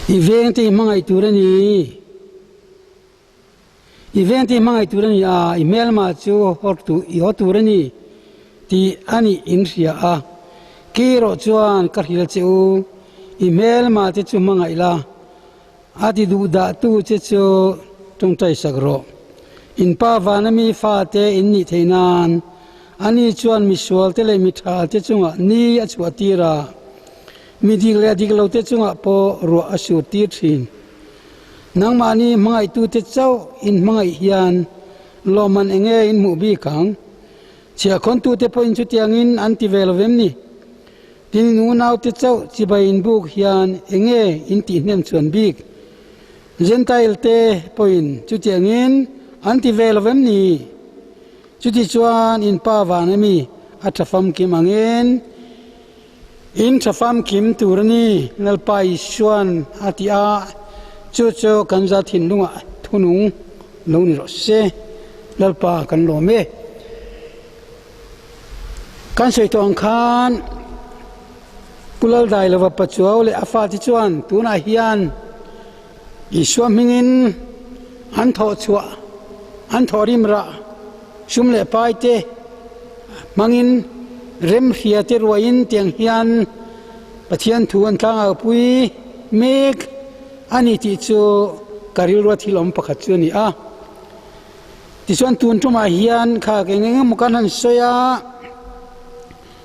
I vengte i hmangaih tur a ni. I vengte i hmangaih tur a ni a, i hmelma chu i haw tur a ni tih a nih in hria a. Kei erawh chuan ka hrilh che u, i hmelma te chu hmangaih la, A ti duh dah tu che chu tawngtai sak rawh. In pa vana mi fate in nih theih nan ani chuan misual te leh mitha te chungah ni a chhuah tir a, mi dik leh a dik lo te chungah pawh ruah a sur tir thin. Nangmahni hmangaihtu te chauh in hmangaih hian lawmman enge in hmuh bik ang? Chhiahkhawntu te pawhin chutiangin an ti ve lo vem ni? Tin, in unaute chauh chibai in buk hian enge in tih hnem chuan bik? Gentile te pawhin chutiangin an ti ve lo vem ni? Chuti chuan in Pa van ami a tha famkim angin in tha famkim tur a ni, Lalpa Isuan a ti a, chu chu kan za thinlungah thunung lo ni rawh se. Lalpa kan lawm e. Kan sawi tawh ang khan Pu Laldailova Pachuau leh a fate chuan tunah hian Isua hmingin an thawh chhuah, an thawh rim rah, sum leh pai te hmangin remhria te ruaiin tiang hian Pathian thu an tlangau-pui mek a ni tih chu ka rilrua thil awm pakhat chu a ni a. Tichuan tun tumah hian kha eng eng emaw kan han sawi a,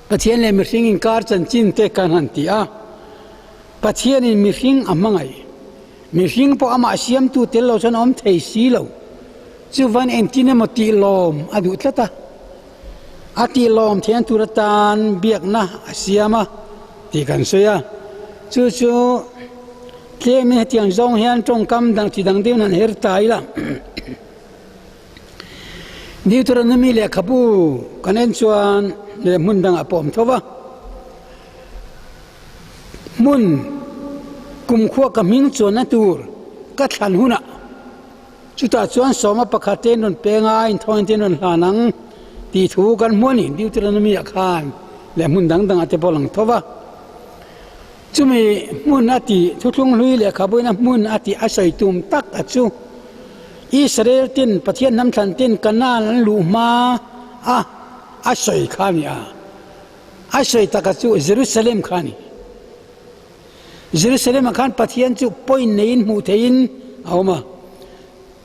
Pathian leh mihring inkar chanchin te kan han ti a. Pathianin mihring a hmangaih. Mihring pawh amah siamtu tel lo chuan a awm thei si lo. Chuvan engtin emaw tih lawm a duh tlat a. A tih lawm theihna tur atan biakna a siam a tih kan sawi a. Chu chu Tlemin hetiang zawng hian tawngkam dang chi dang deuhin an her ta ila. Deuteronomy lehkhabu kan en chuan leh hmun dangah pawh a awm tho va. Hmun kumkhua ka hming chuanna tur ka thlan hunah chutah chuan sawma pakhat te an rawn peng a, inthawina te an rawn hlan ang tih thu kan hmu a ni. Deuteronomy ah khan leh hmun dang dangah te pawh a lang tho va. Chumi hmun a tih thuthlung hlui lehkhabuina hmun a tih a sawi tum tak a chu Israel ten Pathian hnam thlan ten Kanaan an luh hma a a sawi kha a ni a. A sawi tak a chu Jerusalem kha a ni. Jerusalem ah khan Pathian chu point neiin hmuh theihin a awm a.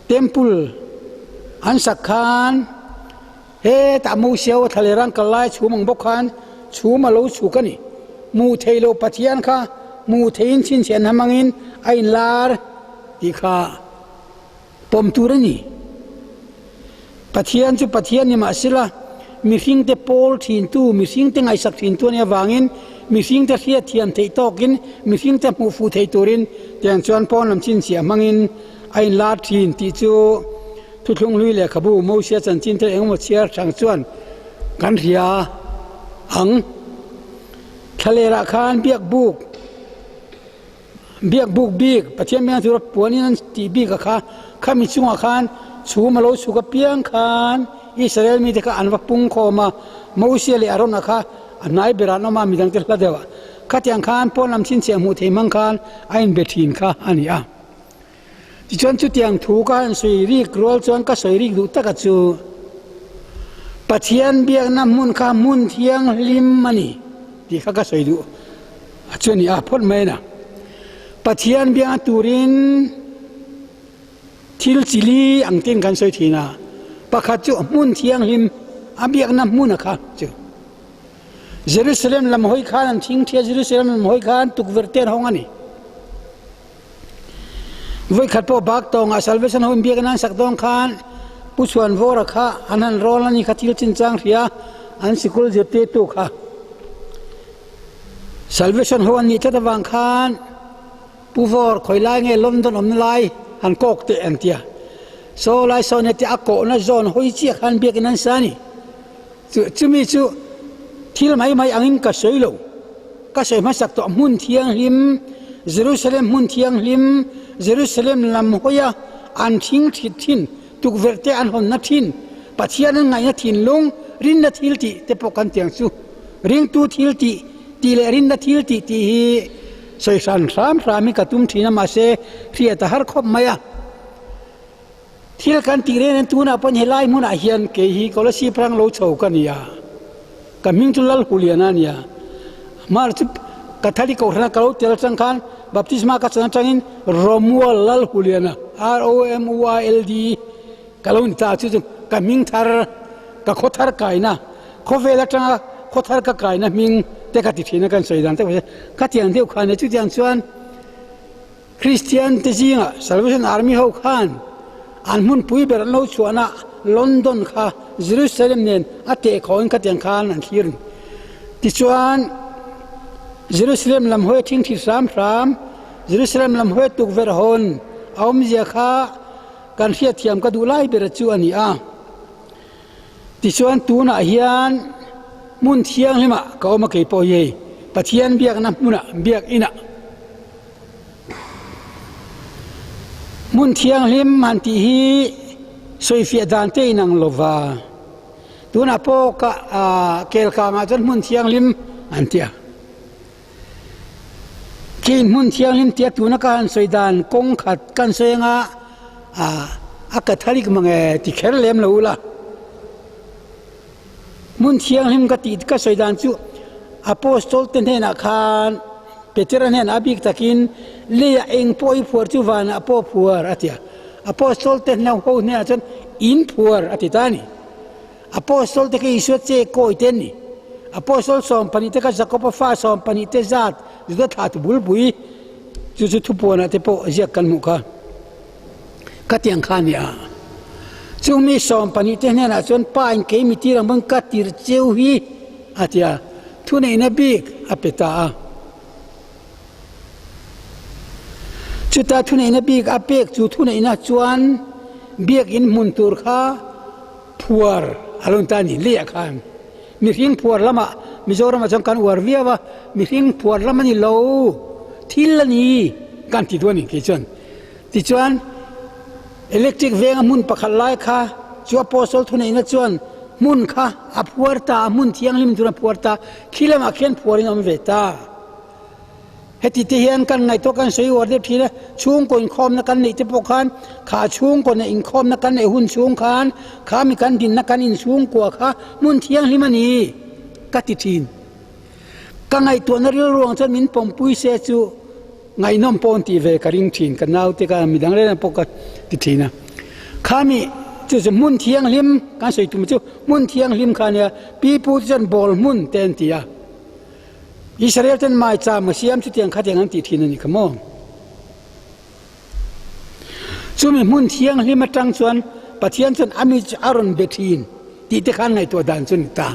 Temple an sak khan Hetah Mosia aw thla leh rang kal lai chhum ang bawk khan chhum a lo chhuk a ni. Hmuh theih loh Pathian kha hmuh theihin chhinchhiahna hmangin a inlar tih kha pawm tur a ni. Pathian chu Pathian ni mahsela mihringte pawl thintu, mihringte ngaihsak thintu a nih avangin mihringte hriatthiam theih tawkin, mihringte hmuh fuh theih turin tiang chuan pawn lam chhinchhiah hmangin a inlar thin tih chu Thuthlung hlui lehkhabu Mosia chanchin te engemaw chhiar chang chuan kan hria ang. Thlalerah khan biakbuk biakbuk bik Pathian biang tura puanin an tih bik a kha khami chungah khan chhum a lo chhuk apiang khan Israel mite kha an va pung khawm a, Mosia leh Arona kha a hnai berah an awm a, midangte hla deuh ah. Khatiang khan pawn lam chhinchhiah hmuh thei hmang khan a inbe thin kha a ni a. Tichuan chutiang thu ka han sawi rik rual chuan ka sawi rik duh taka chu Pathian biakna hmun kha hmun thianghlim a ni tih kha ka sawi duh a chu a ni a phawt mai a na. Pathian biakna turin thil chi li ang ten kan sawi thin a, pakhat chu hmun thianghlim a biakna hmun a kha chu Jerusalem lam hawi khan an thing thia Jerusalem lam hawi khan tukverh te an hawng a ni. Vawikhat pawh bak tawngah Salvation ho inbiakna an sak dawn khan Pu Chhuanvawra kha an han rawl a ni kha thil chinchang hria an sikul zirtirtu kha Salvation ho an nih tlat avang khan Pu Vawr khawi lai nge London awmna lai han kawk teh an tia. Saw lai sawn hetia a kawhna zawn hawi chiah khan biakin an sa a ni. Chumi chu thil mai mai angin ka sawi lo. Ka sawi hmasak tawh hmun thianghlim, Jerusalem hmun thianghlim, Jerusalem lam hawia an thing thit thin, tukverh te an hawnna thin, Pathian an ngaihna thinlung, rinna thil tih te pawh kan tiang chu. Ringtu thil tih tih leh rinna thil tih tih hi. sawi hran hram hram hi ka tum thin a, mahse hriat a har khawp mai a. Thil kan tih reng reng tunah pawhin helai hmunah hian kei hi Kolasib rang lo chho ka ni a, ka hming chu Lalhuliana a ni a. Mahse chu Catholic kohhrana ka lo tel atang khan baptisma ka chan atangin Romuald Lalhuliana, R-O-M-U-A-L-D, ka lo ni ta a, chu chu ka hming thar, ka khaw thar kaina, khawvel atanga khaw thar ka kaina hming te ka ti thin a, kan sawi dan tak khatiang deuh khan e chutiang chuan Kristian te zingah Salvation Army ho khan an hmunpui ber an lo chhuahna London kha Jerusalem nen a tehkhawhin khatiang khan an thlir a ni. Tichuan, Jerusalem lam hawi a thingthi hram hram, Jerusalem lam hawi a tukverh hawn a awmzia kha kan hriatthiam ka duh lai ber chu a ni a. Tichuan tunah hian hmun thianghlimah ka awm a kei pawh hi hei Pathian biakna hmunah biakinah Hmun thianghlim han tih hi sawifiah dan te inang lova, tunah pawh ka kelkangah chuan hmun thianghlim an ti a. Khi hmun thianghlim tia tuna ka han sawi dan kawng khat kan sawi anga a Catholic mange ti kher lem lo ula. Hmun thianghlim ka tih ka sawi dan chu Apostol te hnenah khan Petera hnenah a bik takin leiah eng pawh i phuar chu vanah pawh phuar a ti a. Apostol te hnau ho hnenah chuan in phuar a ti ta a ni. Apostol te kha Isua che kawi te an ni. Apostol 12 te kha Jakoba fa 12 te zat Juda thlah tu bulpui chu chu thupuanah te pawh ziak kan hmuh kha. Ka tiang kha a ni a. Chung mi 12 te hnenah chuan Pa in kei mi tir ang bawng ka tir cheu hi a ti a, thuneihna bik a pe ta a. Chuta thuneihna bik a pek chu thuneihna chuan biakinn hmun tur kha phuar a lo ni ta a ni. Leiah khan mihring phuar lamah Mizoramah chuan kan uar viau a, mihring phuar lam a ni lo, thil a ni kan ti duh a ni kei chuan. Tichuan electric venga hmun pakhat lai kha chu Apostle thuneihna chuan hmun kha a phuar ta a, hmun thianghlim tur a phuar ta, khi lamah khian phuarin a awm ve ta. Heti te hian kan ngaihtuah kan sawi uar deuh thin a, chhungkaw inkhawmna kan neih te pawh khan kha chhungkaw neih inkhawmna kan neih hun chhung khan kha mi kan dinna kan inchhungkua kha hmun thianghlim a ni ka ti thin. Ka ngaihtuahna rilru ang chuan min pawmpui se chu ngaihnawm pawh an tih ve ka ring thin, ka naute ka midang reng reng pawh ka ti thin a. Kha mi chu chu hmun thianghlim kan sawi tum chu hmun thianghlim kha a nia, pi pu te chuan ball hmun te an ti a. Israel ten maicham a siam chutiang khatiang an tih thin a ni kha maw? Chumi hmun thianghlim atang chuan Pathian chuan a mi chu a rawn be thin tih te khan ngaihtuah dan chu a ni ta.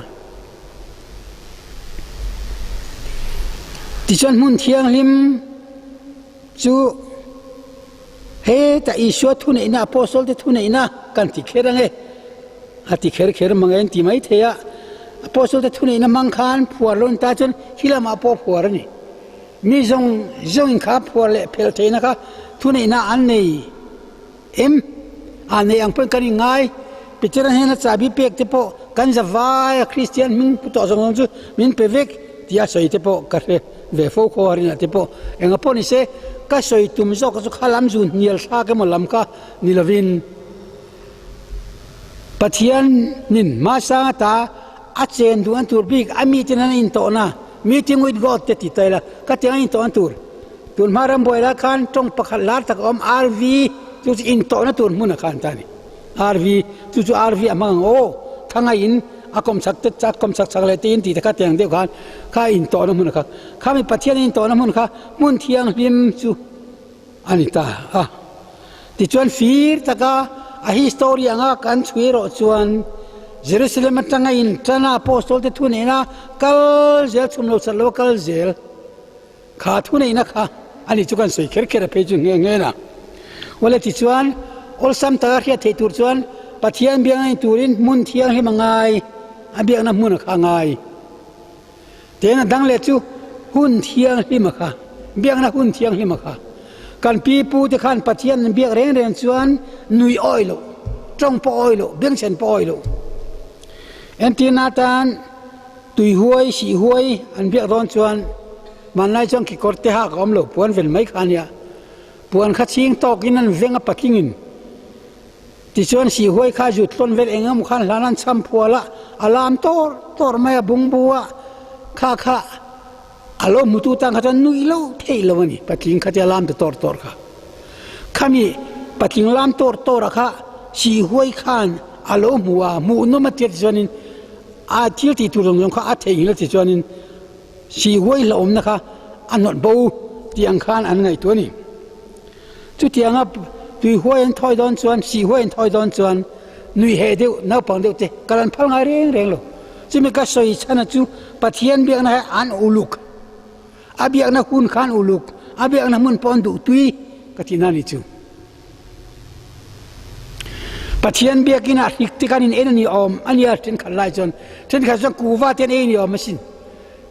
Tichuan hmun thianghlim chu heta Isua thuneihna, Apostle te thuneihna kan ti kher ange. A ti kher kher mang e an ti mai thei a. Apostle te thuneihna hmang khan phuar lo an ta chuan hi lamah pawh phuar a ni. Mi zawng zawngin kha phuar leh phelh theihna kha thuneihna an nei em? A nei ang pawhin kan inngai. Peter-a hnena chahbi pek te pawh kan za vai a, Kristian hming pu tawh zawng zawng chu min pe vek tia sawi te pawh ka hre ve fo khaw a rinah te pawh. Enga pawh ni se, ka sawi tum zawk chu kha lam zun hnial thlak emaw lam kha ni lovin, Pathianin hmasang ata a chen duh an tur bik a miten an intawhna, meeting with God, te ti ta ila, ka tiang an intawhna tur. Tun hma rambuai lai khan tawng pakhat lar tak a awm, RV, chu chu intawhna tur hmun a khan ta a ni. RV, chu chu RV a hmang ang aw, thangaiin a kawmchak te a kawmchak chak leh te in tih te kha tiang deuh khan kha intawhna hmun a kha. Khami Pathian a intawhna hmun kha hmun thianghlim chu a ni ta a. Tichuan fir taka a history anga kan chhui erawh chuan Jerusalem atanga in tana Apostol te thu neihna kal zel chhum lo chat lo a kal zel kha thu neihna kha a ni chu kan sawi kher kher a phei chu nghe nghe na. Awle tichuan awlsam taka hriat theih tur chuan Pathian biakna in turin hmun thianghlim a ngai a biakna hmun a kha a ngai. Teng a dang leh chu hun thianghlim a kha, biakna hun thianghlim a kha. Kan pi pu te khan Pathian an biak reng reng chuan nui awi loh, tawng pawh awi loh, bengchhen pawh awi loh. Entirna atan tui huai, sih huai an biak dawn chuan. Hmanlai chuan kekawr te hak a awm lo, puan vel mai kha a nia. Puan kha chhing tawkin an veng a patlingin. Tichuan sihhuai kha zut tlawn vel eng emaw khan hlan an cham phual a, a lam tawr tawr mai a, bungbu a, kha kha a lo hmutu tan kha chuan nuih lo theih lo a ni, patling kha tia lam ta tawr tawr kha. Khami patling lam tawr tawr a kha sihhuai khan a lo hmu a, hmuhnawm a tia tichuanin a thil tih tur zawng zawng kha a theihnghilh a tichuanin sihhuai hlauhawmna kha a hnawt bo tih ang khan an ngaihtuah a ni. Chutianga tui huai an thawi dawn chuan, sih huai an thawi dawn chuan nui heh deuh, naupang deuh te kal an phal ngai reng reng lo. Chumi ka sawi chhana chu Pathian biakna hi an uluk, a biakna hun kha an uluk, a biakna hmun pawh an duh tui ka tihna a ni chu. Pathian biakin a hrik te khan in en a ni awm a nia thenkhat lai chuan, thenkhat chuan kuhva te an ei a ni awm asin.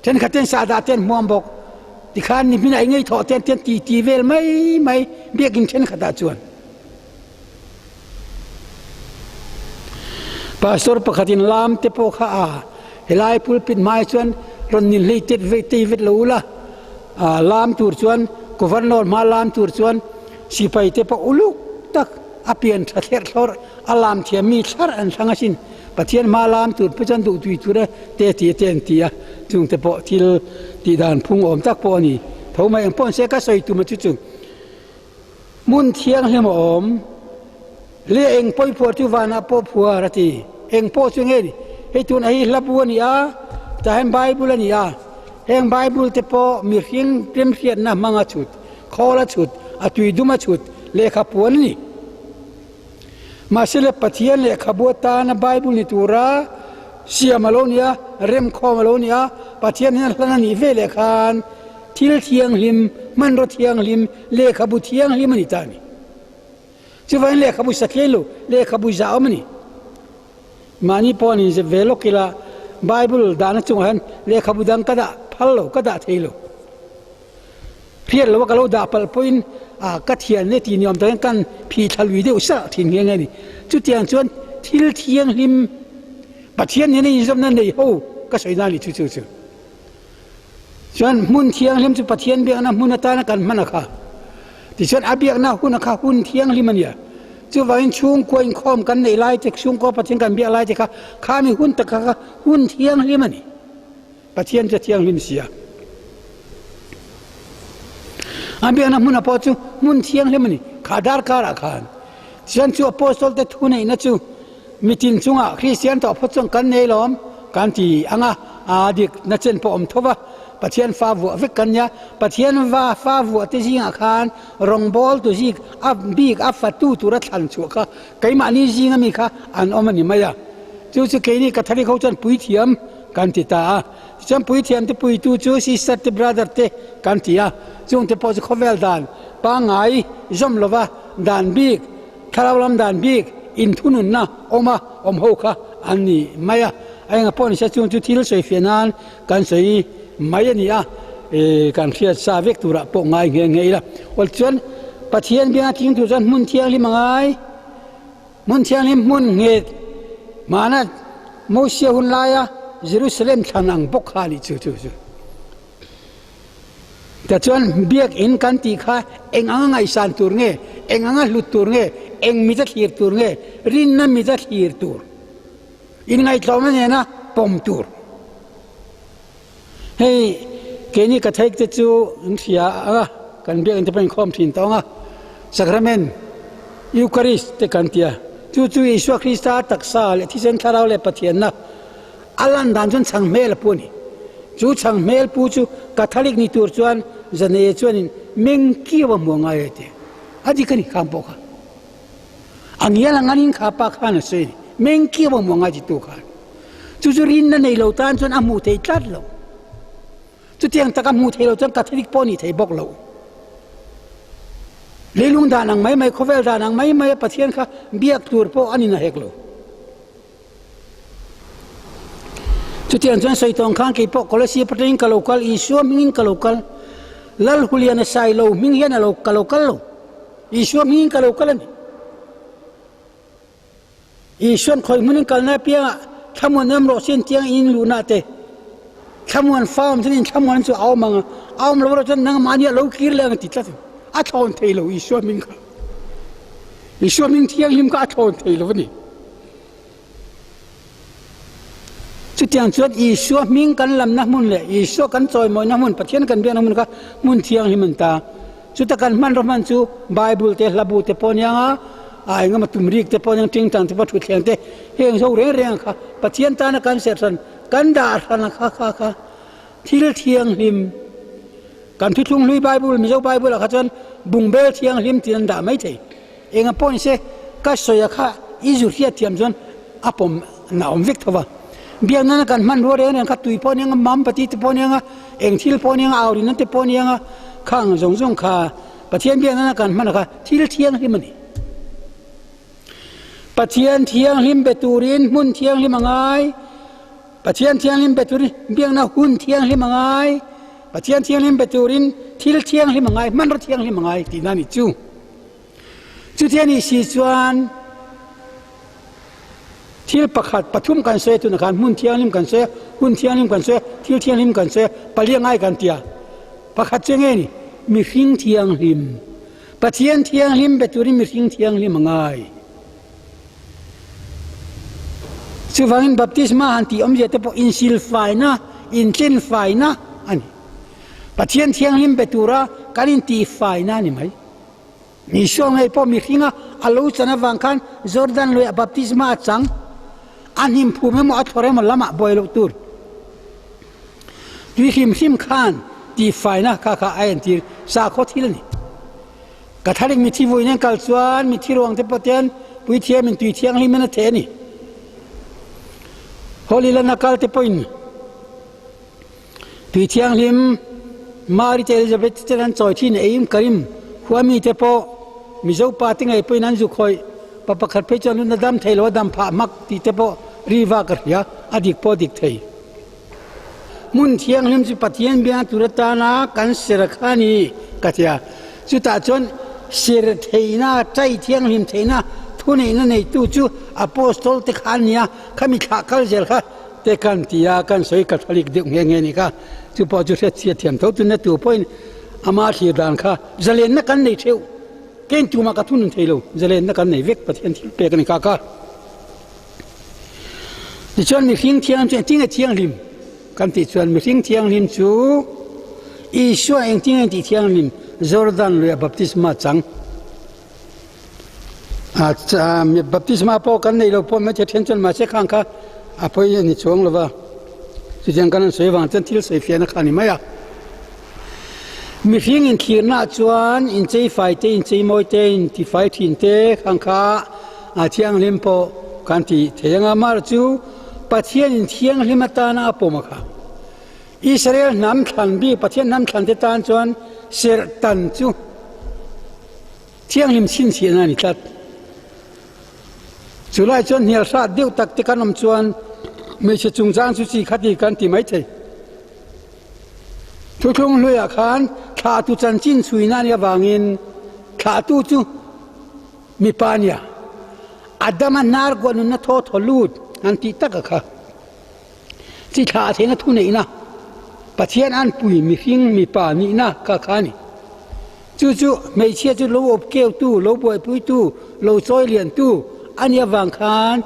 Thenkhat ten sahdah te an hmuam bawk. Tikhan ni hminah i ngei thawh te an ti ti ti vel mai mai biakinn thenkhat ah chuan. Pastor pakhat in lam te pawh kha a helai pulpit hmai chuan rawn nin hlei tet ve tei vet lo ula a lam tur chuan governor hma lam tur chuan sipai te pawh uluk tak a pian tha thlerh thlawrh a lam thiam mi thlarh an thlang asin. Pathian hma lam tur pawh chuan duhtui tur e te tih te an ti a, chung te pawh thil tih dan phung awm tak pawh a ni. Tho mai ang pawh se ka sawi tum a chu chu hmun thianghlim a awm le eng pawi phuar chu vanah pawh phuar a ti. Eng pawh chu nge ni? Hei tun a hi hla bu a ni a, tah hian Bible a ni a, heng Bible te pawh mihring remhriatna hmang a chhut, khawl a chhut, a tui dum a chhut, lehkha puan a ni. Mahse le Pathian lehkhabu atana Bible ni tura siam a lo ni a, remkhawm a lo ni a, Pathian hian hlan a nih ve leh khan thil thianghlim, hmanraw thianghlim, lehkhabu thianghlim a ni ta a ni. Chuvangin lehkhabu satlian lo, lehkhabu zah awm a ni. Mahni pawh an inzep ve lawk ila Bible dahna chungah hian lehkhabu dang ka dah phal lo, ka dah thei lo. Hriat loa ka lo dah palh pawhin a ka thian hle tih ni awm takin kan phih thla lui deuh salh thin nghe nghe a ni. Chutiang chuan thil thianghlim Pathian nena inzawmna nei ho ka sawi na a ni chu chu chu. Chuan hmun thianghlim chu Pathian biakna hmun atana kan hman a kha. Tichuan a biakna hun a kha hun thianghlim a nia. Chuvangin chhungkua inkhawm kan neih lai te, chhungkua Pathian kan biak lai te kha khami hun taka kha hun thianghlim a ni. Pathian chu a thianghlim si a. A biakna hmuna pawh chu hmun thianghlim a ni. Kha darkarah khan chuan chu Apostol te thuneihna chu mitin chungah Kristian tawh phawt chuan kan nei lawm kan ti ang a, aa dik na chen pawh awm tho va, Pathian fa vuah vek kan nia. Pathian va fa vuah te zingah khan rawngbawltu zik a bik a fatu tura thlan chhuah kha keimahni zinga mi kha an awm a ni mai a. Chu chu keini Catholic ho chuan puithiam kan ti ta a. Tichuan puithiam te puitu chu sister te brother te kan ti a. Chung te pawh chu khawvel dan pangngai zawm lova dan bik, thlarau lam dan bik inthununna awma awm ho kha an ni mai a. A enga pawh ni se chung chu thil sawifiah nan kan sawi mai a ni a, kan hriat sa vek turah pawh ngai nghe nghe ila. Aw tichuan Pathian bianga tling tur chuan hmun thianghlim a ngai. Hmun thianghlim hmun nghet hmana Mosia hun laia Jerusalem thlan ang bawk kha a nih chu chu chu. Tichuan biakinn kan tih kha eng anga ngaihsan tur nge, eng anga hlut tur nge, eng mita thlir tur nge, rinna mita thlir tur, inngaihtlawmna nena pawm tur. Hei keini Catholic te chu an hria a, kan biakinn te pawh inkhawm thin tawng a, Sacrament, Eucharist te kan ti a, chu chu Isua Krista taksa leh thisen thlarau leh Pathianna a lan dan chuan chhang hmel a pu a ni. Chu chhang hmel pu chu Catholic ni tur chuan Zane chuanin meng kiau a hmu a ngai a ti. A dik a ni khang pawh kha. A ngial ang anin kha pa khan a sawi a ni. Meng kiau a hmu a ngai ti tu khan. Chu chu rinna nei lo tan chuan a hmuh theih tlat lo. Chutiang taka hmuh theih lo chuan Catholic pawh nih theih bawk lo. Leilung dan ang mai mai, khawvel dan ang mai mai a Pathian kha biak tur pawh a ni na hek lo. Chutiang chuan sawi tawng khan kei pawh Kolossi atangin ka lo kal, Isua hmingin ka lo kal, Lal Huliana Sailo hming hian a lo ka lo kal lo. Isua hmingin ka lo kal a ni. Isuan khawi hmunin kalna apiangah thlamuan awm rawh se intiang in luhna te. Thlamuan fa awm chuan in thlamuan chu a awm ang a, a awm lo erawh chuan nangmahni a lo kir leh ang ti tlat a thlawn thei lo Isua hming kha. Isua hming thianghlim kha a thlawn thei lo a ni. Chutiang chuan Isua hming kan lamna hmun leh Isua kan chawimawina hmun, Pathian kan biakna hmun kha hmun thianghlim an ta. Chuta kan hmanraw hman chu Bible te, hlabu te pawh aniang a, a engemaw tumrik te pawh aniang, tingtang te pawh, thutthleng te, heng zo reng reng kha Pathian tana kan serhran, kan dah hran a kha kha kha thil thianghlim. Kan thuthlung hlui Bible, Mizo Bible ah kha chuan bungbel thianghlim tiin an dah mai thei. Enga pawh ni se, ka sawi a kha i zu hriat thiam chuan a pawm na awm vek tho va. Biak nana kan hman rua reng reng kha tui pawh aniang a, mam pati te pawh aniang a, eng thil pawh aniang a, aurin te pawh aniang a, khang zawng zawng kha Pathian biak nana kan hman a kha thil thianghlim a ni. Pathian thianghlim be turin hmun thianghlim a ngai. Pathian thianghlim be turin biakna hun thianghlim a ngai. Pathian thianghlim be turin thil thianghlim a ngai, hmanraw thianghlim a ngai tihna a ni chu. Chuti a nih si chuan thil pakhat pathum kan sawi tunah khan hmun thianghlim kan sawi a, hun thianghlim kan sawi a, thil thianghlim kan sawi a, pali a ngai kan ti a. Pakhat chu enge ni? Mihring thianghlim. Pathian thianghlim be turin mihring thianghlim a ngai. Chuvangin baptisma han tih awmzia te pawh insilfaina, intlinfaina a ni. Pathian thianghlim be tura kan intihfaina a ni mai. Isua ngei pawh mihringa a lo chan avang khan Jordan luiah baptisma a chang. A hnim phum emaw a thlawr emaw lamah buai loh tur. Tui hrim hrim khan tihfaina kha kha a entir sakhaw thil a ni. Catholic mithi vui nen kal chuan mithi ruang te pawh ten puithiamin tui thianghlim in a theh a ni. Holy Land a kal te pawhin Tui thianghlim Mari te Elizabeth te an chawi thin eim karim khuami te pawh Mizo pa te ngei pawhin an zu khawih pa pakhat phei chuan luna dam thei lo a dam phah hmak tih te pawh ri vak a hria a dik pawh a dik thei. Hmun thianghlim chu Pathian biang tur atana kan ser kha a ni ka ti a, chutah chuan ser theihna chai thianghlim theihna thuneihna neitu chu Apostol te kha an ni a, khami thlah kal zel kha te kan ti a, kan sawi Catholic deuh nghe nghe ni kha, chu pawh chu hriatchhiat thiam tho chu na tu pawhin ama thlir dan kha zalenna kan nei theuh, kein tumah ka thunun thei lo, zalenna kan nei vek Pathian thil pek a ni kha kha. Tichuan mihring thianghlim chu engtin nge thianghlim kan tih chuan mihring thianghlim chu Isua engtin nge tih thianghlim Jordan luiah baptisma chang Baptisma pawh kan nei lo pawh maithei then chuan mahse khang kha a pawi a ni chuang lo va, chutiang kan han sawi avang chuan thil sawi fiahna kha a ni mai a. Mihring inthlirnaah chuan inchei fai te, inchei mawi te, intifai thin te khang kha a thianghlim pawh kan ti thei ang a, amaherawhchu chu Pathianin thianghlim atana a pawm a kha. Israel hnam thlan bik Pathian hnam thlan te tan chuan serh tan chu Thianghlim chhinchhiahna a ni tlat. Chu lai chuan hnial hrat deuh tak te kan awm chuan hmeichhe chungchang chu chi khat i kan ti mai thei. Thuthlung hluiah khan thlahtu chanchin chhuina a nih avangin thlahtu chu mipa a nia. Adama hnar kuah nunna thaw thaw lut an tih tak a kha. Chi thlah theihna thuneihna, Pathian an pui mihring mipa nihna kha kha a ni. Chu chu hmeichhia chu lo awp keutu, lo buaipuitu, lo chawi liantu a nih avang khan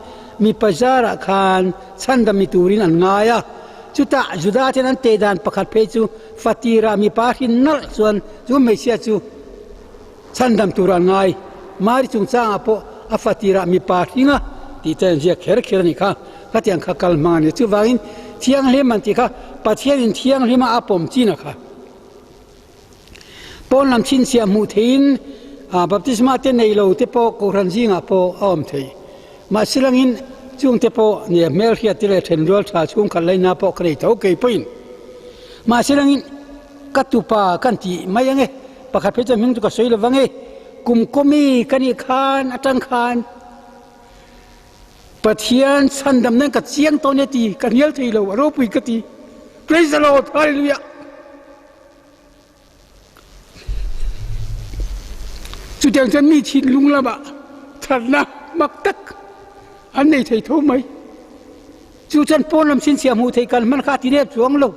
mipa zarah khan chhandam ni turin an ngai a. Chutah Juda ten an teh dan pakhat phei chu fatirah mipa hrin nalh chuan chu hmeichhia chu Chhandam tur an ngai. Mari chungchangah pawh a fatirah mipa hring a tih te an ziak kher kher a nih kha. Khatiang kha kal hmang a ni. Chuvangin thianghlim an tih kha Pathianin thianghlima a pawm chin a kha. Pawn lam chhinchhiah hmuh theihin baptisma te nei lo te pawh Kohhran zingah pawh a awm thei. Mahse langin chung te pawh nia hmelhriat te leh thenrual tha chhungkhat laina pawh ka nei tho kei pawhin. Mahse langin Ka tupa kan tih mai ange, pakhat phei chuan hming chu ka sawi lo vang e, kum kawmi ka nih khan atang khan Pathian chhandam nan ka chiang tawh nia ti ka hnial thei lo, a ropui ka ti. Praise the Lord, Hallelujah. Chutiang chuan mi thinlung lamah thatna mak tak an nei thei tho mai. Chu chuan pawn lam chhinchhiah hmuh theih kan hman kha a ti nep chuang lo.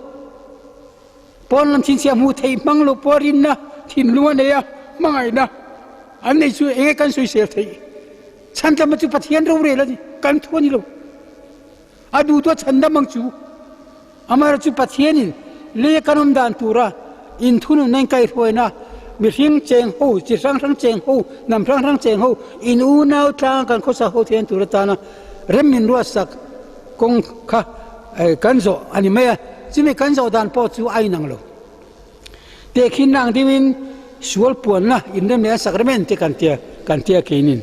Pawn lam chhinchhiah hmuh theih hmang lo pawh rinna thinlung a nei a, hmangaihna an nei chu enge kan sawisel theih? Chhantlama chu Pathian rorel a ni, kan thu a ni lo. A duhtu a chhandam ang chu. Amaherawhchu chu Pathianin lei kan awm dan tura inthununna in kaihhruaina mihring cheng ho, chi hrang hrang cheng ho, hnam hrang hrang cheng ho, in unau tlang kan khawsa ho theihna tur atana rem min ruatsak kawng kha kan zawh a ni mai a. Chumi kan zawh dan pawh chu a inang lo. Tehkhin nang deuhin sual puanna inrem leh an sacrament te kan tia kan tia keinin.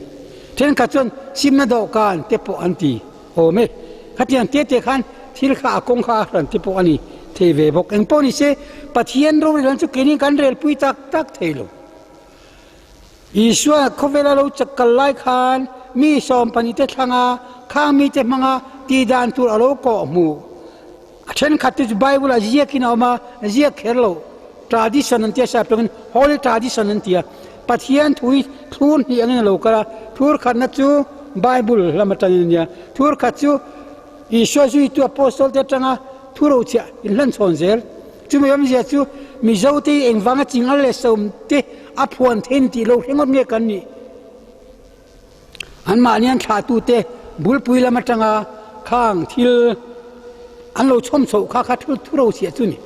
Thenkhat chuan simna dawhkan te pawh an ti awm e. Khatiang te te khan thil kha a kawng kha a hran te pawh a ni thei ve bawk. Engpawh ni se Pathian rorelna chu keinin kan relpui tak tak thei lo. Isua khawvela lo kal lai khan mi sawmpahnih te thlanga khang mite hmanga tihdan tur a lo kawh hmuh. A thenkhat te chu Bible ah ziakin a awm a, ziak kher lo. Tradition an tia sap tawngin Holy Tradition an ti a. Pathian thu hi thlur hnih angin a lo kal a, thlur khatna chu Bible lam atangin a nia. Thlur khat chu Isua zuitu Apostle te atanga thu rochhiah inhlanchhawn zel. Chumi awmzia chu Mizote hi engvanga chingal leh sawm te a phuan thein tih lo hre ngawt nge kan nih? Anmahni an thlahtute bulpui lam atanga khang thil an lo chhawm chhoh kha kha thu thu rochhiah chu ni.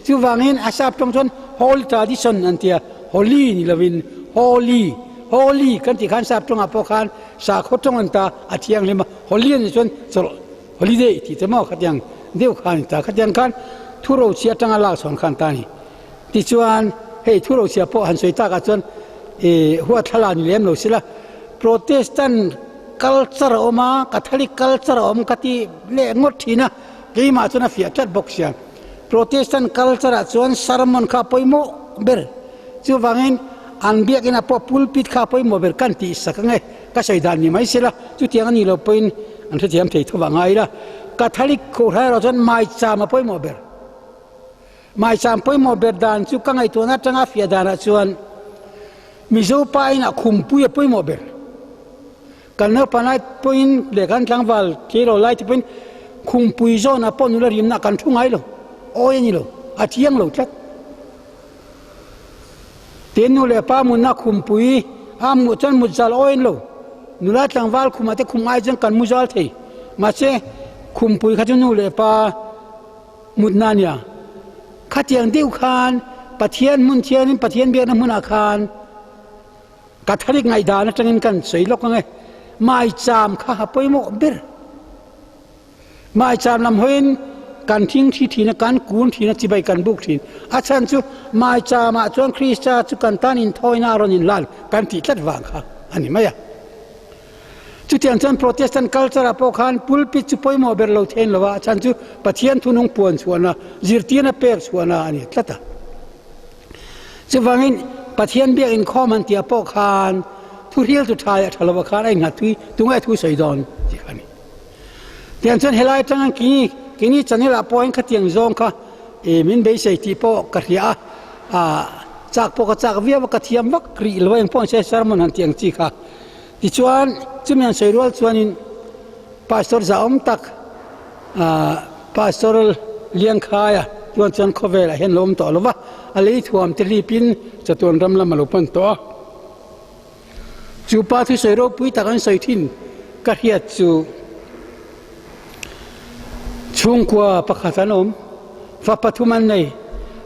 Chuvangin a sap tawng chuan Holy Tradition an ti a, Holy ni lovin Holy, Holy kan tih khan sap tawngah pawh khan sakhaw tawng an ta a thianghlim a, Holy a nih chuan chawlh, holiday, tih te maw khatiang deuh kha a ni ta. Khatiang khan thu rochhiah atanga lak chhawn khan ta a ni. Tichuan, hei thu rochhiah pawh han sawi takah chuan i huat thlalak ni lem lo sila, Protestant culture a awm a, Catholic culture a awm ka ti leh ngawt thin a, keimah chuan a fiah tlat bawk sia. Protestant culture ah chuan sermon kha a pawimawh ber, chuvangin an biakinah pawh pulpit kha a pawimawh ber kan tih sak ang e, ka sawi dan ni mai sila, chutiang a nih loh pawhin an hrethiam thei tho vang ngai ila. Catholic kohhran erawh chuan maicham a pawimawh ber. Maicham pawimawh ber dan chu ka ngaihtuahna atanga fiah danah chuan Mizo pa inah khumpui a pawimawh ber. Kan naupang lai pawhin leh kan tlangval tleirawl lai te pawhin khumpui zawnah pawh nula rimna kan thu ngai lo, awi a ni lo, a thiang lo tlat. Tin nu leh pa munna khumpui a hmuh chuan mut zal awi an lo, nula tlangval khumah te khum ai chuan kan mu zal thei. Mahse khumpui kha chu nu leh pa Mutna a nia. Khatiang deuh khan Pathian hmun thianin Pathian biakna hmunah khan Catholic ngaihdan atangin kan sawi lawk ang e. Maicham kha a pawimawh ber. Maicham lam hawiin kan thing thi thin a, kan kun thin a, chibai kan buk thin. A chhan chu Maichamah chuan Krista chu kan tan inthawina a rawn inlan kan tih tlat vang kha a ni mai a. Chutiang chuan Protestant culture ah pawh khan pulpit chu pawimawh ber lo thein lo a, a chhan chu Pathian thunung puan chhuahna, zirtirna pek chhuahna a ni tlat a. Chuvangin Pathian biak inkhawm han tih ah pawh khan thu hriltu tha leh tha lo ah khan a innghat thui, tunge thu sawi dawn tih kha a ni. Tiang chuan helai atanga kini kini channel ah pawh hian khatiang zawng kha ih min beisei tih pawh ka hria a, ah chak pawh ka chak viau a, ka thiam vak rih lo a engpawh nise sermon han tih ang chi kha. Tichuan, chumi an sawi rual chuanin Pastor zahawm tak Pastor Liangkhaia chuan chuan khawvelah hian lo awm tawh lo va, a lei thuam te hlipin chatuan ram lam a lo pan tawh a. Chu pa thusawi ropui tak an sawi thin ka hriat chu chhungkua pakhat an awm, fa pathum an nei,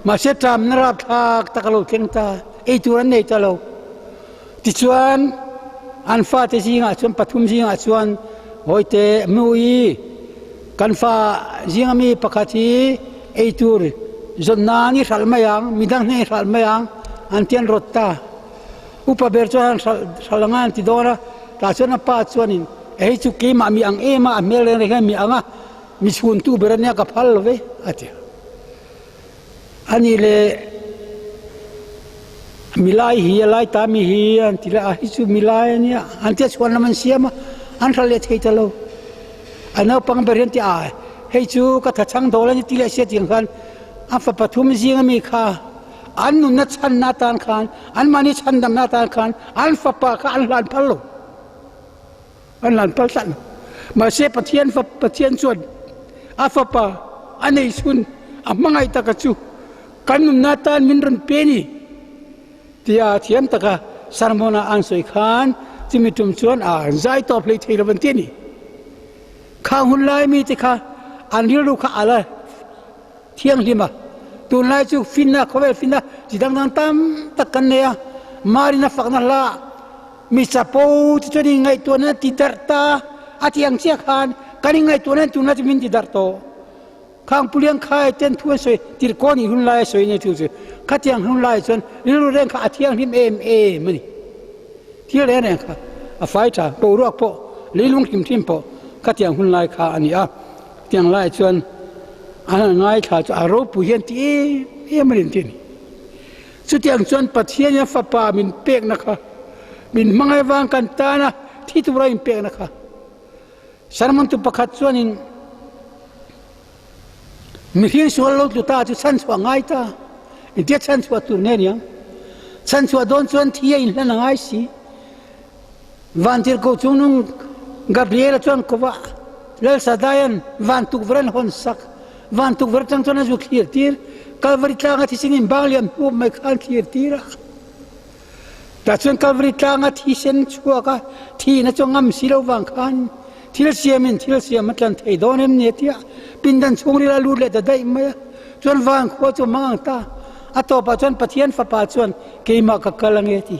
mahse ṭamna rapthlak tak a lo thleng ta, eitur an nei ta lo. Tichuan, an fate zingah chuan pathum zingah chuan Hawite Mui, kan fa zinga mi pakhat hi eitur zawn nan i hralh mai ang, midang hnen i hralh mai ang, an ti an rawt ta. Upa ber chuan hralh hralh anga an ti dawn a, tah chuan a pa chuanin, Hei chu keimah mi ang em a, a hmel reng reng hian mi ang a, mi chhuntu ber ania ka phal lo ve, a ti a. A nih leh milai hi a lai ta mi hi an ti leh a hi chu milai a nia an tia chhuan lam an siam a an hral leh thei ta lo a naupang ber hian ti a hei chu ka tha chhang dawl a ni ti leh sia tiang khan a fa pathum zing ami kha an nunna chhanna atan khan an mahni chhandamna atan khan an fapa kha an hlan phal lo. An lan pal tlat lo. Mahse Pathian Pathian chuan a fapa a nei chhun a hmangaih taka chu Kan nunna tan min rawn pe ni tia thiam taka sermon-a an sawi khan chumi tum chuan a an zai tawp hlei thei lo an ti a ni. Khang hun lai mite kha an rilru kha a la thianghlim a, tunlai chu finna, khawvel finna chi dang dang tam tak kan nei a, Marina fakna hla mi chapo te chuan inngaihtuahna an ti darh ta a ti ang chiah khan kan inngaihtuahna tunlai chu min ti darh tawh. Khang Puliang khai ten thu an sawi tirkaw nih hun lai a sawi nei thu chu khatiang hun lai chuan rilru reng kha a thianghlim em em a ni. Thil reng reng kha a fai tha, boruak pawh leilung hlim hlim pawh khatiang hun lai kha a ni a. Tiang lai chuan an han ngaithla chu a ropui hian ti em em a ni an ti a ni. Chutiang chuan Pathian hian fapa min pekna kha min hmangaih vang kan tana thi tura inpekna kha Sermon tu pakhat chuanin mihring sual lo tlu ta chu chhanchhuah ngai ta, intia chhanchhuah tur nge niang? Chhanchhuah dawn chuan thi a inhlan a ngai si. Vantirhkoh chungnung Gabriela chuan kova Lal Sadaian van tukverh an hawn sak. Van tukverh atang chuan a zu thlir tir. Kalvari tlanga thisen in bang liam hmup mai kha an thlir tir a. Tah chuan Kalvari tlanga thisen chhuak a, thihna chu a ngam si lo vang khan thil siamin thil siam a tlan thei dawn em ni a tia pindan chhungril a lut leh ta daih mai a. Chuan van khua chu a hmang ang ta. A tawpah chuan Pathian Fapa chuan keimah ka kal ange a ti.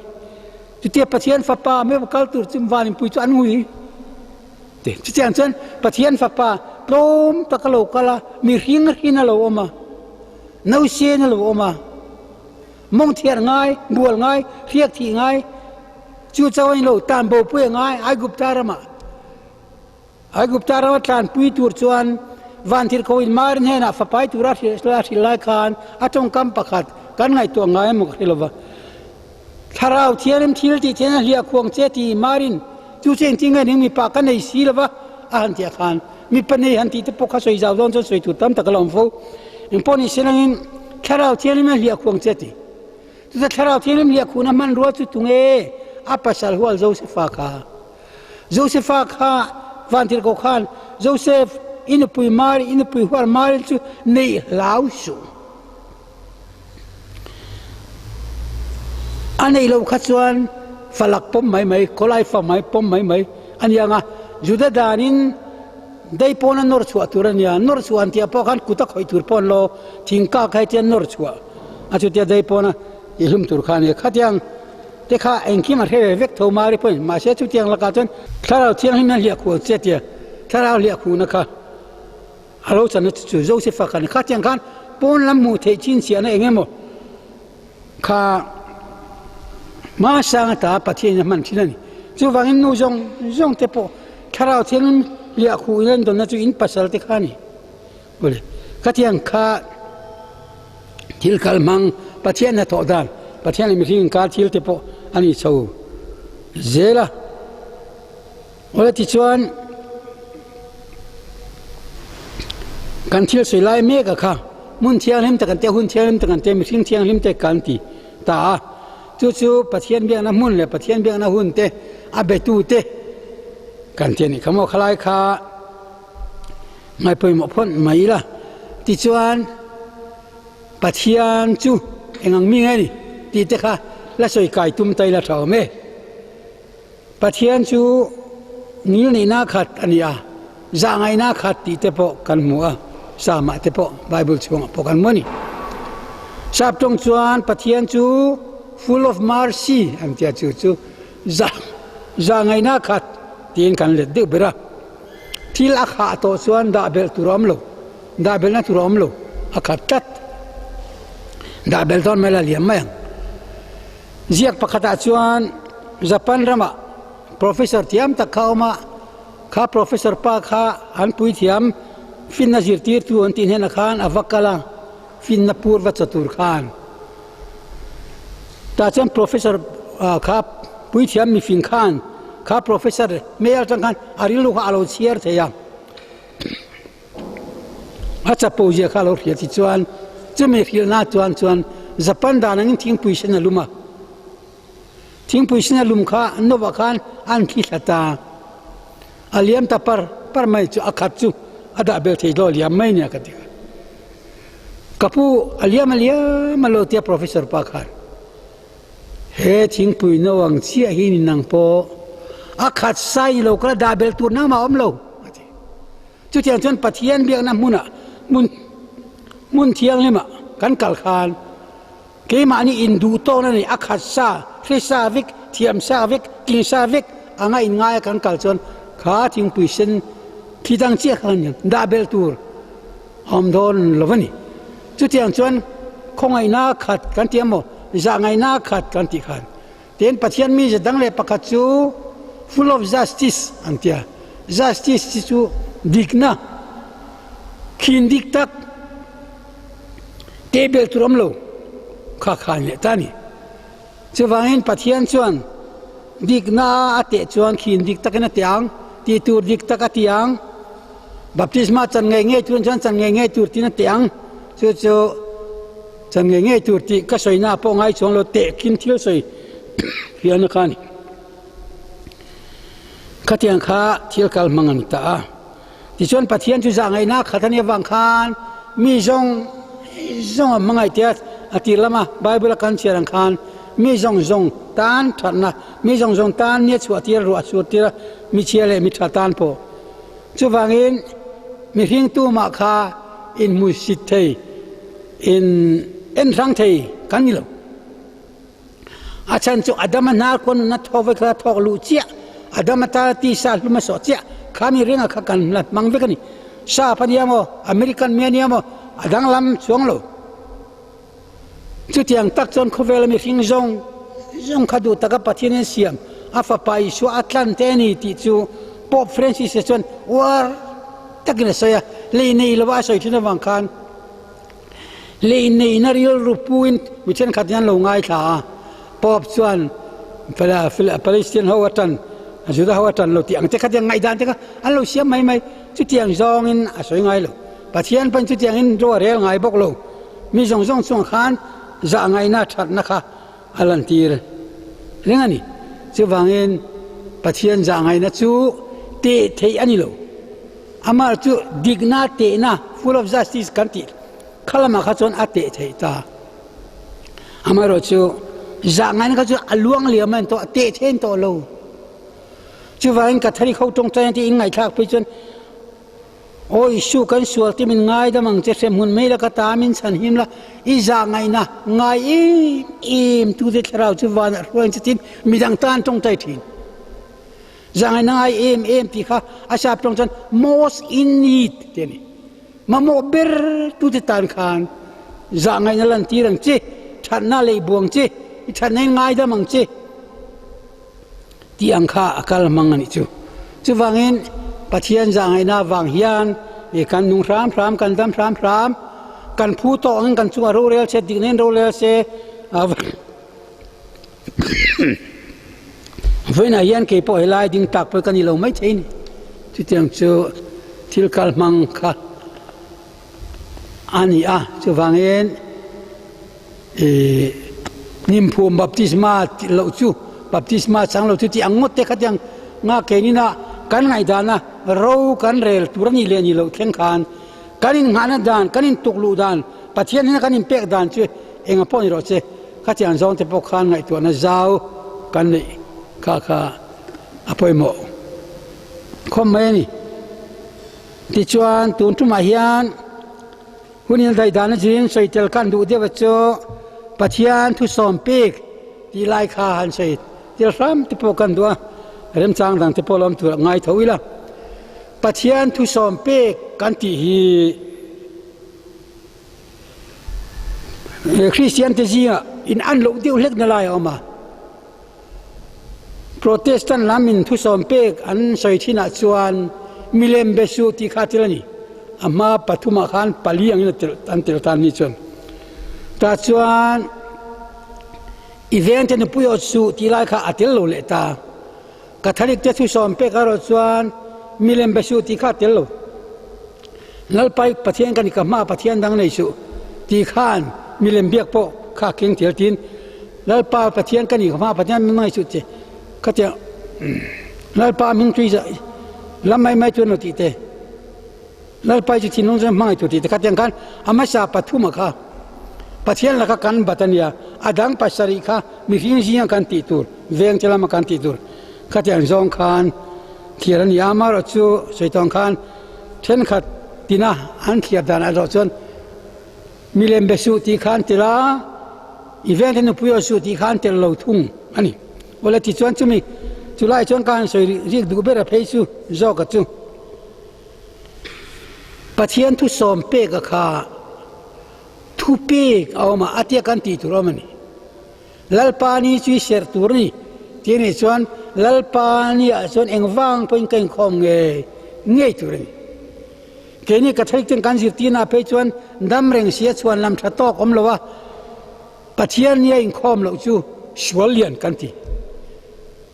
Chutia Pathian Fapa meuh kal tur chu van inpui chu an ngui. Chutiang chuan Pathian Fapa tlawm tak a lo kal a, mihring hrin a lo awm a, nausen a lo awm a. Mawng thiar ngai, bual ngai, hriak thih ngai, chu chauh a ni lo, tan bopui a ngai Aigupta ramah. Aigupta rama tlanpui tur chuan Vantirhkoh in Mari hnenah fapai tura a hrilh lai khan a tawngkam pakhat kan ngaihtuah ngai emaw ka hre lo va. Thlarau thianghlim thil tih thian a hliah khuang che ti Marin chu chu engtin nge ning mipa ka nei si lo va a han tih ah khan mipa nei han tih te pawh kha sawi zau dawn chuan sawi tur tam tak a la awm fo. Engpawh ni se langin Thlarau Thianghlim a hliah khuang che ti. Chuta Thlarau Thianghlim hliah khuhna hmanrua chu tunge a pasal hual Josefa kha? Josefa kha vantirhkoh khan Josef, i nupui Mari, i nupui hual Mari chu neih hlau suh. A neih loh kha chuan falak pawm mai mai, khawlai fa mai pawm mai mai a ni ang a. Juda danin dei pawn a nawr chhuah tur a nia, nawr chhuah an tih pawh khan kut a khawih tur pawh an lo, thing kak kha hetiang nawr chhuah a chutia dei pawn a i hlum tur kha a nia. Khatiang te kha engkim a hre ve vek tho Mari pawhin, mahse chutiang lakah chuan Thlarau Thianghlim hian hliah khuh ang che tia Thlarau hliah khuhna kha A lo channa chu chu Josefa kha a ni. Khatiang khan pawn lam hmuh theih chinchhiahna eng emaw kha hmasang ata Pathianin a hman thin a ni. Chuvangin nu zawng zawng te pawh Thlarau Thianghlim liah khuh in an dawnna chu in pasal te kha a ni. Awle, khatiang kha thil kal hmang Pathian hnathawh dan, Pathian leh mihring inkar thil te pawh a ni chho zel a. Awle tichuan kan thil sawi lai mek a kha hmun thianghlim te kan tia hun thianghlim te kan tia mihring thianghlim te kan ti ta a chu chu Pathian biakna hmun leh Pathian biakna hun te a betu te kan ti a nih kha maw khalai kha ngaihpawimawh phawt mai ila tichuan Pathian chu eng ang mi nge ni tih te kha la sawi kai tum ta ila tha awm e. Pathian chu nil neihna khat a ni a, zah ngaihna khat tih te pawh kan hmu a, Psalm-ah te pawh, Bible chhungah pawh kan hmu a ni. Sap tawng chuan Pathian chu full of mercy an tia chu chu zah zah ngaihna khat tiin kan let deuh ber a. Thil a khah tawh chuan dah belh tur a awm lo, dah belhna tur a awm lo, a khat tlat. Dah belh dawn mai la liam mai ang. Ziak pakhatah chuan Japan ramah professor thiam tak kha a awm a, kha professor pa kha an puithiam finna zirtirtu an tih hnenah khan a va kal a, finna pur va chaw tur khan. Tah chuan professor kha puithiam mifing khan kha professor hmel atang khan a rilru kha a lo chhiar thei a. A chapo zia kha a lo hria tichuan chumi hrilhna chuan chuan Japan dan angin thingpui sen a lum a, thingpui sen a lum kha Nova khan an thli thla ta, a liam ta par par mai chu a khat chu a dah bel thei lo a liam mai nia ka ti kha. Ka pu a liam a liam a lo tia professor pa khan he thingpui no ang chiah hi ni nang pawh a khat sai ni lo kala dah belh tur nangmah a awm lo a ti. Chutiang chuan Pathian biakna hmunah hmun hmun thianghlimah kan kal khan keimahni induh tawkna nei a khat sa, hri sa vek, thiam sa vek, tling sa vek anga inngaia kan kal chuan kha thingpui sen thi dang chiah kha kan dah belh tur a awm dawn lo a ni. Chutiang chuan khawngaihna khat kan ti emaw, zahngaihna khat kan tih khan Tin, Pathian mi dang leh pakhat chu full of justice an ti a. Justice chi chu dikna, khin dik tak, teh belh tur awm lo kha khan leh ta a ni. Chuvangin Pathian chuan dikna a teh chuan khin dik takin a teh ang, tih tur dik tak a ti ang, baptisma chan ngei ngei tur chuan chan ngei ngei tur tiin a teh ang. Chu chu. Chan ngei ngei tur tih ka sawina pawh ngai chuang lo teh khin thil sawi fiahna kha a ni. Khatiang kha thil kal hmang a ni ta a. Tichuan Pathian chu zah ngaihna khat a nih avang khan mi zawng zawng a hmangaih tia a tir lama Bible a kan chhiar ang khan mi zawng zawng tan thatna, mi zawng zawng tan nia chhuah tir a, ruah sur tir a, mi chhia leh mi tha tan pawh. Chuvangin mihring tumah kha inhmuisit thei, in en hrang thei kan ni lo. A chhan chu Adama hnar khuan nunna thawk vek kha thawk luh chiah, Adama tana tisa hlum a sawh chiah kha mi ringa kha kan la hmang vek a ni. Sap a nia maw, American mi a nia maw, a danglam chuang lo. Chutiang tak chuan khawvela mihring zawng zawng kha duh taka Pathianin siam a Fapa Isua a tlan te a ni tih chu Pope Francis-a chuan uar takin a sawi a, lei nei lova a sawi thin avang khan lei neihna rilru puin mi thenkhat hian lo ngaithla a, Pope chuan Palestine ho atan Juda ho atan lo tih ang te kha tiang ngaihdan te kha an lo siam mai mai, chutiang zawngin a sawi ngai lo. Pathian pawn chutiangin ro a rel ngai bawk lo. Mi zawng zawng chungah khan zah ngaihna thatna kha a lantir reng a ni. Chuvangin Pathian zah ngaihna chu teh theih a ni lo. Amah chu dikna tehna, full of justice, kan tih kha lamah kha chuan a teh theih ta. Amaherawhchu zah ngaihna kha chu a luang liam a ni tawh, a teh theih a ni tawh lo. Chuvangin Catholic ho tawngtaina te inngaihthlak phei chuan Aw Isu, kan sual te min ngaidam ang che, hremhmun mai la ka ta min chhan him la, i zah ngaihna ngai em em tu te thlarau chu vanah hruai ang che tiin midang tan tawngtai thin. Zah ngaihna ngai em em tih kha a sap tawng chuan most in need tih a ni. Mamawh ber tu te tan khan zah ngaihna lantir ang che, thatna lei buang che, i thatna in ngaidam ang che. Tih ang kha a kal hmang a nih chu. Chuvangin Pathian zahngaihna avang hian i kan nung hram hram, kan dam hram hram, kan phu tawh angin kan chungah rorel se, dikna in rorel se, vawiinah hian kei pawh helai ding tak pawh ka ni lo maithei a ni. Chutiang chu thil kal hmang kha a ni a, chuvangin I Nimphum baptisma tih loh chu baptisma chang lo chu tih ang ngawt te kha tiang nga keinin a kan ngaihdana ro kan rel tur a nih leh nih loh thleng khan kan innghahna dan kan intuk luh dan Pathian hena kan inpek dan chu enga pawh ni rawh che khatiang zawng te pawh khan ngaihtuahna zau kan neih kha kha a pawimawh khawp mai a ni. Tichuan tun tumah hian. Hun indaih dan a zin sawi tel kan duh deuh a chu Pathian thusawm pek tih lai kha han sawi tel hram te pawh kan duh a, remchang dang te pawh lawm tur a ngai tho ila. Pathian thusawm pek kan tih hi Kristian te zingah in an loh deuh hlek na lai a awm a. Protestant lam in thusawm pek an sawi thinah chuan milem be suh tih kha thil a ni. A hma pathumah khan pali angin an tel ta ni chuan. Tah chuan i vengte nupui awt suh tih lai kha a tel lo leh ta. Catholic te thusawm pek erawh chuan milem be suh tih kha a tel lo. Lalpai Pathian ka ni ka hma Pathian dang nei suh tih khan milem biak pawh kha a keng tel tin Lalpa Pathian ka ni ka hma Pathian min ngai suh che khatiang Lalpa hming tui lam mai mai chuan lo tih te. Lalpai chu thinlung chuan hmangaih tur tih te kha tiang khan a hmasa pathuma kha Pathian laka kan bat a nia, a dang pasarih kha mihring zinga kan tih tur, veng te lama kan tih tur khatiang zawng khan thliar a ni a, amaherawh chu sawi tawng khan thenkhat tina an thliar dan erawh chuan milem be suh tih khan tel a, i veng te nupui aw suh tih khan tel lo thung a ni. Awle tichuan chumi chulai chuan ka han sawi rik duh ber a phei chu zawka chu. Pathian thu sawm pek a kha thu pek a awm a, a tia kan tih tur a awm a ni. Lalpa ni chu i serh tur a ni tih a nih chuan Lalpa ni ah chuan engvang pawhin ka inkhawm ngei ngei tur a ni. Keini Catholic ten kan zirtirna ah phei chuan dam reng sia chhuan lam tha tawk awm lo a, Pathian nia inkhawm loh chu sual lian kan ti.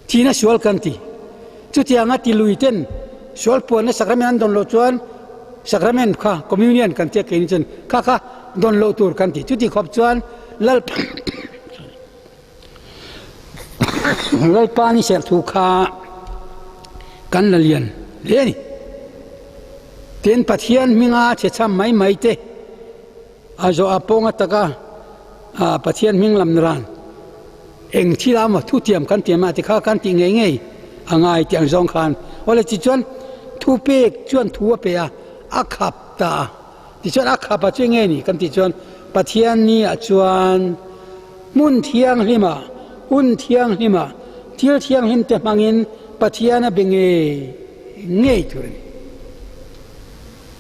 Thihna sual kan ti. Chutianga ti lui ten sual puanna sacrament an dawn loh chuan sacrament kha communion kan tia keini chuan kha kha dawn loh tur kan ti. Chuti khawp chuan Lal Lalpa ni serh thu kha kan la lian hle a ni. Tin Pathian hminga chhechham mai mai te A zawh a pawng ataka Pathian hming lam ran eng thil a maw thutiam kan tiam a ti kha kan tih ngei ngei a ngai tih ang zawng khan awle tichuan thupek chuan thu a pe a, a khap ta a tichuan a khap a chu enge ni kan tih chuan Pathian ni ah chuan hmun thianghlim ah hun thianghlim ah thil thianghlim te hmangin Pathian a be ngei ngei tur a ni.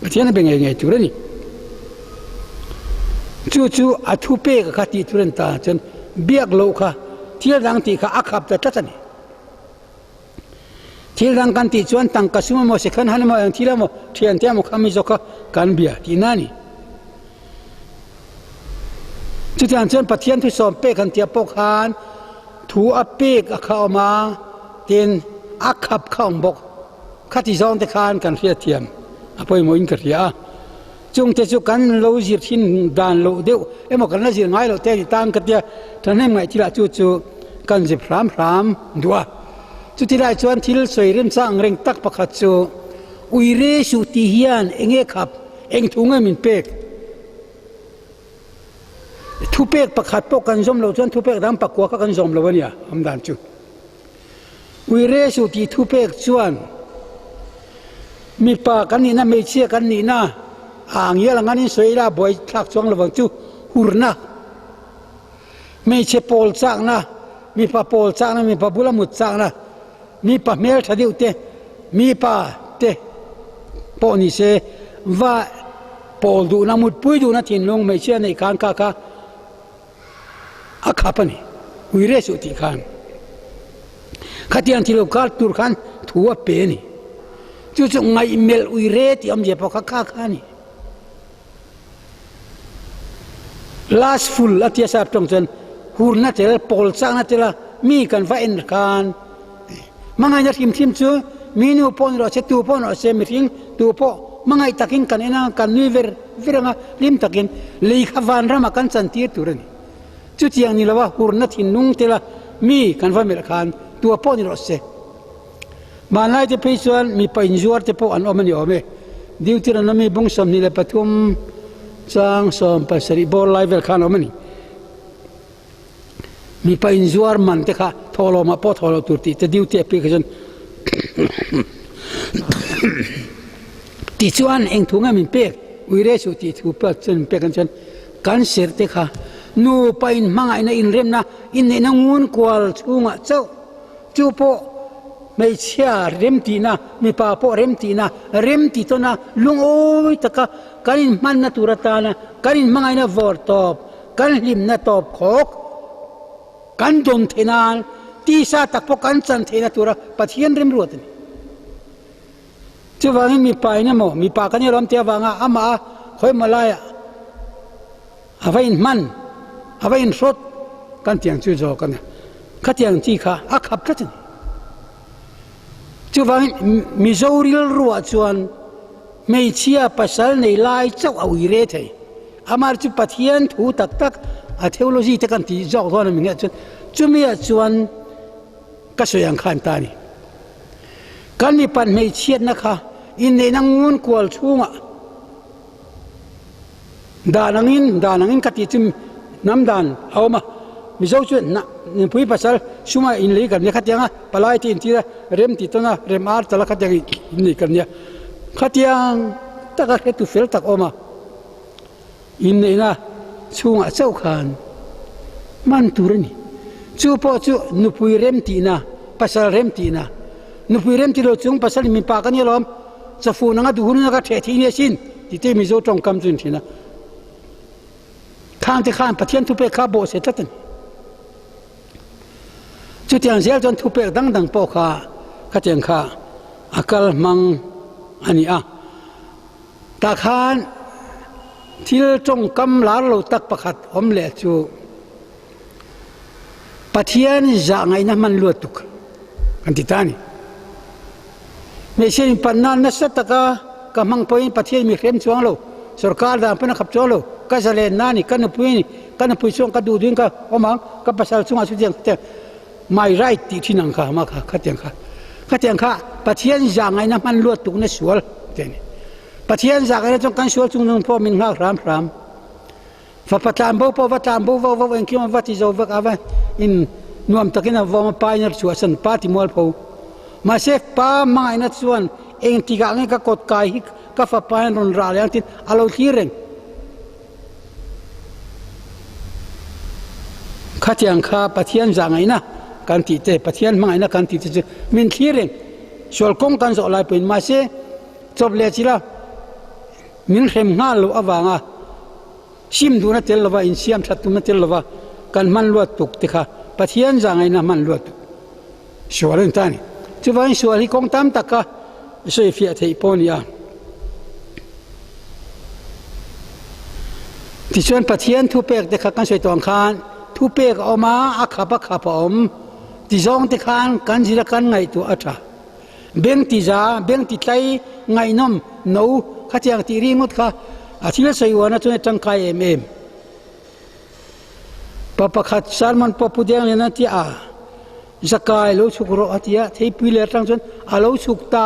Pathian a be ngei ngei tur a ni. Chu chu a thu pek kha tih tur a ni ta chuan biak loh kha thil dang tih kha a khap ta tlat a ni. Thil dang kan tih chuan tangka sum emaw sekhan han emaw eng thil emaw thiante emaw kha mi zawk kha kan bia tihna a ni. Chutiang chuan Pathian thu sawm pek han tia pawh khan thu a pek a kha awm a, tin a khap kha awm bawk. Khati zawng te khan kan hriatthiam a pawimawhin ka hria a, chungte chu kan lo zir thin dan loh deuh emaw kan la zir ngai loh te a ni tan ka tia thahnem ngaih thilah chu chu kan zip hram hram duh a. Chuti lai chuan thil sawi remchang ang reng tak pakhat chu Uire suh tih hian enge khap eng thu nge min pek? Thupek pakhat pawh kan zawm loh chuan thupek dang pakua kha kan zawm lo a nia awm dan chu. Uire suh tih thupek chuan mipa kan nihna hmeichhia kan nihna a ngial ang an insawi ila buai thlak chuang lovang chu hurna, hmeichhe pawl chakna, mipa pawl chakna, mipa bula mut chakna, mipa hmeltha deuh te, mipa te pawh ni se va pawl duhna mutpui duhna thinlung hmeichhia neih khan kha kha A khap a ni. Uire suh tih khan khatiang thil kar tur khan thu a pe a ni. Chu chu ngaihmelh uire tih awmzia pawh kha kha kha a ni. Lustful a tia sap tawng chuan hurna tel, pawl chakna tela mi kan va en khan hmangaihna hrim hrim chu mi nu pawh ni rawh se, tu pawh ni rawh se, mihring tu pawh hmangaih takin kan en a, kan nui ver ver anga hlim takin lei kha vanramah kan chantir tur a ni. Chutiang ni lova hurna thinlung tela mi kan va melh khan tua pawh ni rawh se. Hmanlai te phei chuan mipa inzuar te pawh an awm a ni awm e. Deuteronomy bung 23 chang 17 bawr lai vel khan a awm a ni. Mipa inzuar man te kha thawhlawmah pawh thawh loh tur tih te duty a pek chuan tichuan eng thu nge min pek uire suh tih thu pawh chuan min pek ang chuan kan serh te kha nupa inhmangaihna inremna inneihna ngun kual chhungah chauh chu pawh hmeichhia remtihna mipa pawh remtihna remti tawna lungawi taka kan inhmanna tur atana kan inhmangaihna vawr tawp Kan hlimna tawp khawk kan dawn theih nan tisa tak pawh kan chan theihna tura Pathian remruat a ni. Chuvangin mipa in emaw mipa kan irawm tih avanga amah a khawimaw laiah a va inhman, a va inhrawt kan tiang chu zawk a ni. Khatiang chi kha a khap tlat a ni. Chuvangin Mizo rilruah chuan hmeichhia pasal nei lai chauh a ui re thei. Amah chu Pathian thu tak tak a theology te kan tih zawk dawn a mi nge chuan chumi ah chuan ka sawi ang khan ta a ni. Kan mipat hmeichhiatna kha inneihna ngun kual chhungah. Dan angin, dan angin ka tih chu hnam dan a awm a, Mizo chu nupui pasal suma inlei kan nia khatiang a, palai te intir a, rem ti tawn a, rem ar tal a khatiang innei kan nia. Khatiang taka hretu fel tak awm a, inneihna chhungah chauh khan man tur a ni. Chu pawh chu nupui rem tihna, pasal rem tihna. Nupui rem ti lo chung pasal in mipa ka nia lawm, chafu nanga duh hun anga ka theh thih nia sin. Tite Mizo tawngkam chu in thin a. Khang te khan Pathian thupek kha bawh se tlat a ni. Chutiang zel chuan thupek dang dang pawh kha khatiang kha a kal hmang a ni a. Tah khan thil tawngkam lar lo tak pakhat awm leh chu Pathian zah ngaihna hman luat tuk kan ti ta a ni. Hmeichhia inpanna nasa taka ka hmang pawhin Pathian mi hrem chuang lo, sorkar dan pawn a khap chuang lo, ka zalenna a ni, ka nupui a ni, ka nupui chuan ka duh duhin ka awm ang, ka pasal chungah chutiang khatiang my right tih thin ang kha hma kha khatiang kha khatiang kha Pathian zah ngaihna hman luat tukna sual tih a ni. Pathian zah ngaihna chuan kan sual chung nung pawh min nghak hram hram. Fapa tlanbo pawh va tlanbo vauh vauh engkim a va ti zo vek a va in nuam takin a vawm a pa in a chhuahsan pa ti mual pho. Mahse pa hmangaihna chuan engtikah nge ka kawt kai hi ka fapa hian rawn rah leh ang tiin a lo thlir reng. Khatiang kha Pathian zahngaihna kan tih te, Pathian hmangaihna kan tih te chu min thlir reng. Sual kawng kan zawh lai pawhin mahse chawp leh chila Min hrem nghal loh avanga sim duhna tel lova insiam that tumna tel lova kan hman luat tuk te kha Pathian zangaina hman luat tuk sual a ni ta a ni. Chuvangin sual hi kawng tam taka sawifiah theih pawh a ni a. Tichuan Pathian thupek te kha kan sawi tawh ang khan thupek a awm a, a khap a khap a awm ti zawng te khan kan zira kan ngaihtuah a tha. Beng ti za, beng ti tlai, ngaihnawm, no, khatiang tih ringawt kha a thil sawi uarna chuan a tangkai em em. Pa pakhat sermon pawh Pu Dengliana a ti a, Zakai lo chhuk rawh a ti a, theipui leh atang chuan a lo chhuk ta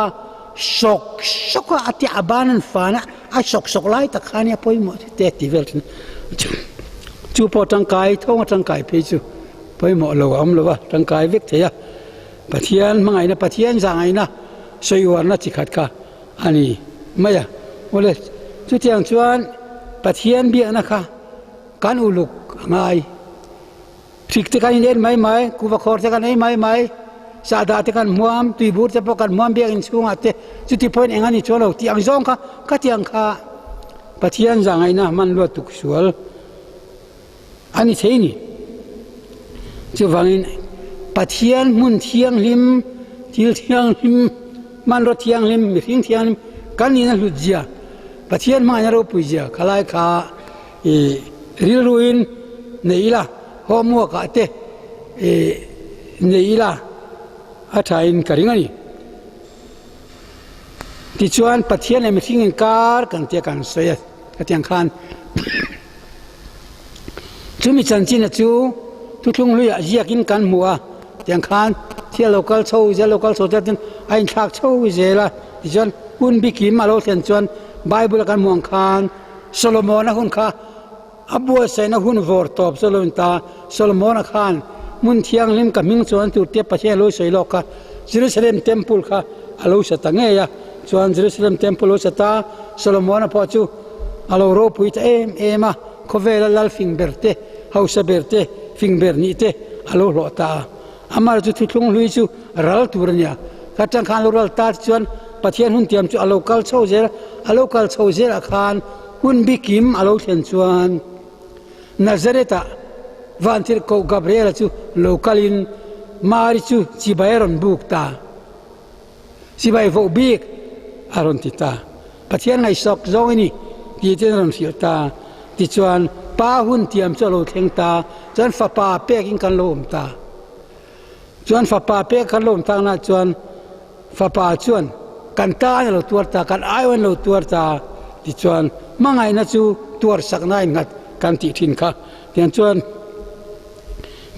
sawk sawk a, a ti a ban an fan a, a sawk sawk lai tak kha nia pawimawh chu te a ti vel thin. Chu pawh tangkai thawng a tangkai phei chu pawimawh lo a awm lo va, tangkai vek thei a. Pathian hmangaihna, Pathian zahngaihna sawiuarna chi khat kha a ni mai a. Awle, chutiang chuan Pathian biakna kha kan uluk a ngai. Hrik te kan in en mai mai, kuva khawr te kan ei mai mai, sahdah te kan hmuam, tuibur te pawh kan hmuam biakinn chhungah te, chuti pawhin eng a ni chuan lo tih ang zawng kha, khatiang kha Pathian zahngaihna hman luat tuk sual. A ni thei ni. Chuvangin Pathian hmun thianghlim, thil thianghlim, hmanraw thianghlim, mihring thianghlim kan nihna hlut zia, Pathian hmangaihna ropui zia khalai kha i rilruin nei ila, homework ah te i nei ila a thain ka ring a ni. Tichuan Pathian leh mihring inkar kan tia kan sawi a, hetiang khan. Chumi chanchina chu thuthlung hluiah ziakin kan hmu a, tiang khan thil a lo kal chho zel, a lo kal chho zel chuan a inthlak chho zel a. Tichuan hun bikim a lo thlen chuan Bible a kan hmuh ang khan Solomona hun kha a buatsaihna hun vawr tawp chu a lo in ta. Solomona khan hmun thianghlim ka hming chuan tur tia Pathian a lo sawi lawk kha Jerusalem Temple kha a lo sa ta ngei a. Chuan Jerusalem Temple a lo sa ta, Solomona pawh chu A lo ropui ta em em a, khawvela lal fing ber te, hausa ber te, fing ber nih te a lo hlawh ta a. Amah chu thuthlung hlui chu ral tur a nia. Kha tang khan a lo ral ta te chuan Pathian hun tiam chu a lo kal chho zel a, a lo kal chho zelah khan hun bikim a lo thlen chuan Nazareth-ah Vantirhkoh Gabriel-a chu lo kalin Mari chu chibai a rawn buk ta. Chibai voh bik a rawn ti ta. Pathian ngaihsawk zawng i ni tih ten a rawn hrilh ta. Tichuan, Pa hun tiam chu a lo thleng ta, chuan Fapa pekin kan lo awm ta. Chuan Fapa pek kan lo awm takna chuan Fapa chuan kan tan a lo tuar ta, kan aiawh in a lo tuar ta. Tichuan, hmangaihna chu tuarsakna a innghat kan tih thin kha. Tiang chuan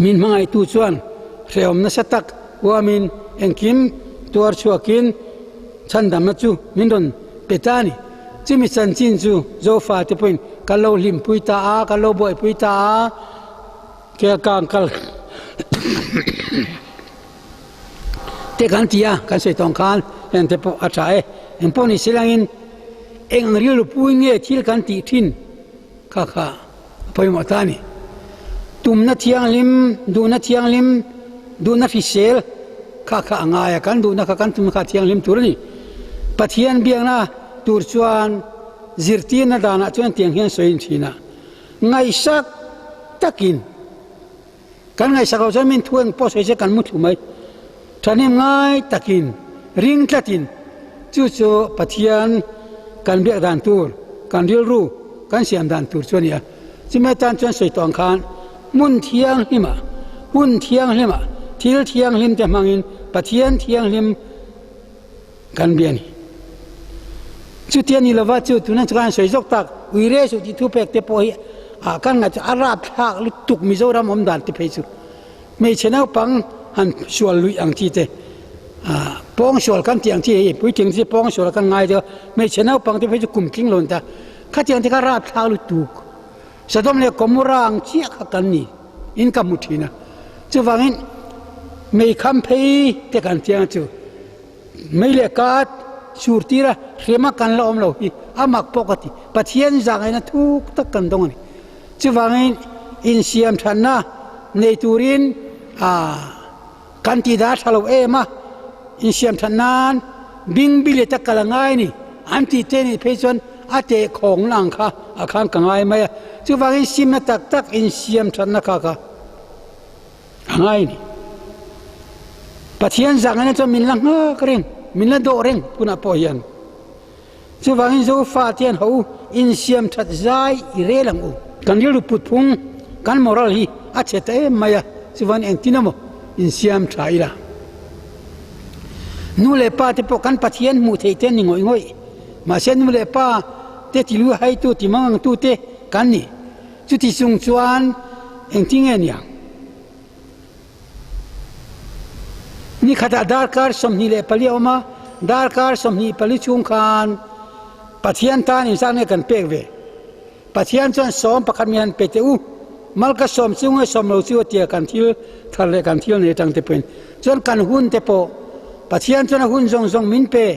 min hmangaihtu chuan hrehawm nasa tak huamin engkim tuar chhuakin chhandamna chu min rawn pe ta a ni. Chumi chanchin chu Zofa te pawhin. kan lo hlimpui ta a, kan lo buaipui ta a, Kelkang kal te kan ti a, kan sawi tawng khan heng te pawh a tha e. Engpawh ni silangin eng ang rilru pui nge thil kan tih thin kha kha a pawimawh ta a ni. Tumna thianghlim, duhna thianghlim, duhna hrisel kha kha a ngai a, kan duhna kha kan tumna kha a thianghlim tur a ni. Pathian biakna tur chuan zirtirna danah chuan tiang hian sawi thin a. Ngaihsak takin kan ngaihsak loh chuan min thu eng pawh sawi se kan mu thlu mai. Thahnem ngai takin ring tlatin chu chu Pathian kan biak dan tur, kan rilru kan siam dan tur chu a ni a. Chumi atan chuan sawi tawh ang khan hmun thianghlimah, hun thianghlimah thil thianghlim te hmangin Pathian thianghlim Kan bia ni. Chutia ni lova chu tuna chu kan sawi zawk tak ui re suh tih thu pek te pawh hi ah kan ngaih chu a rapthlak lutuk Mizoram awm dan te phei chu hmeichhe naupang han sual luih ang chi te ah pawng sual kan tih ang chi hei puitling chi pawng sual kan ngai deuh a hmeichhe naupang te phei chu kum tling lo an ta khatiang te kha rapthlak lutuk Sodom leh Gomorrah ang chiah kha kan ni in ka hmu thin a chuvangin meikham phei te kan chiang a chu. Mei leh kat sur tir a, hrema kan la awm lo hi a mak pawh ka ti. Pathian zahngaihna thuk tak kan dawng a ni. Chuvangin insiam thatna nei turin kan tih dan a tha lo em a, insiam that nan bingbilet a kal a ngai a ni. An tih te nih phei chuan a teh khawngna ang kha a khan ka ngai mai a. Chuvangin simna tak tak insiam thatna kha kha. A ngai ni. Pathian zahngaihna chuan min la nghak reng, min la dawh reng tunah pawh hian. Chuvangin Zofa te hian ho u, insiam that zai i rel ang u. Kan rilru put phung, kan moral hi a chhe ta em mai a, chuvangin engtin emaw insiam tha ila. Nu leh pa te pawh kan Pathian hmuh theih te an ni ngawih ngawih. Mahse nu leh pa te ti lu haitu, ti mangangtu te kan ni. Chuti chung chuan engtin nge niang? Ni khatah darkar 24 a awm a, darkar 24 chhung khan Pathian tan inzah nge kan pek ve? Pathian chuan sawm pakhat mi han pe teh u, mal ka sawm chu nge sawm lo chu a tia kan thil thar leh kan thil nei atang te pawhin chuan kan hun te pawh Pathian chuan a hun zawng zawng min pe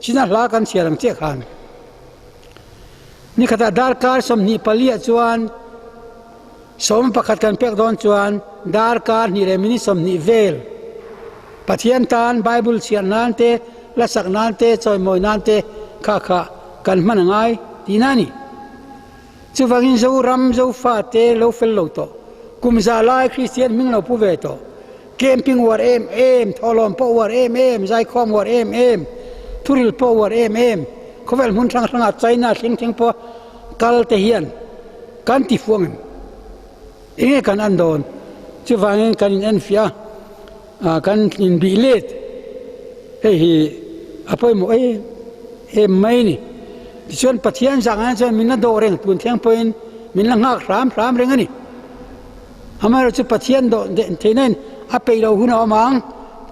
chin a hla kan chhiar ang chiah khan. Nikhatah darkar 24 ah chuan 11 kan pek dawn chuan darkar hnih leh minute 20 vel Pathian tan Bible chhiar nan te, hla sak nan te, chawimawi nan te kha kha kan hman a ngai tihna a ni. Chuvangin Zoram Zofa te lo fel lo tawh, kum za lai Kristian hming lo pu ve tawh, Camping uar em em, thawhlawm pawh uar em em, zaikhawm uar em em, thuril pawh uar em em, khawvel hmun hrang hrangah China thleng thleng pawh kal te hian kan ti fuang em? Enge kan an dawn? Chuvangin kan in enfiah a, kan inbih let hei hi a pawimawh em em mai a ni. Tichuan Pathian zah chuan min la dawh reng tun thleng pawhin min la nghak hram hram reng a ni. Amaherawhchu Pathian dawh theihna in a peih loh hun a awm ang,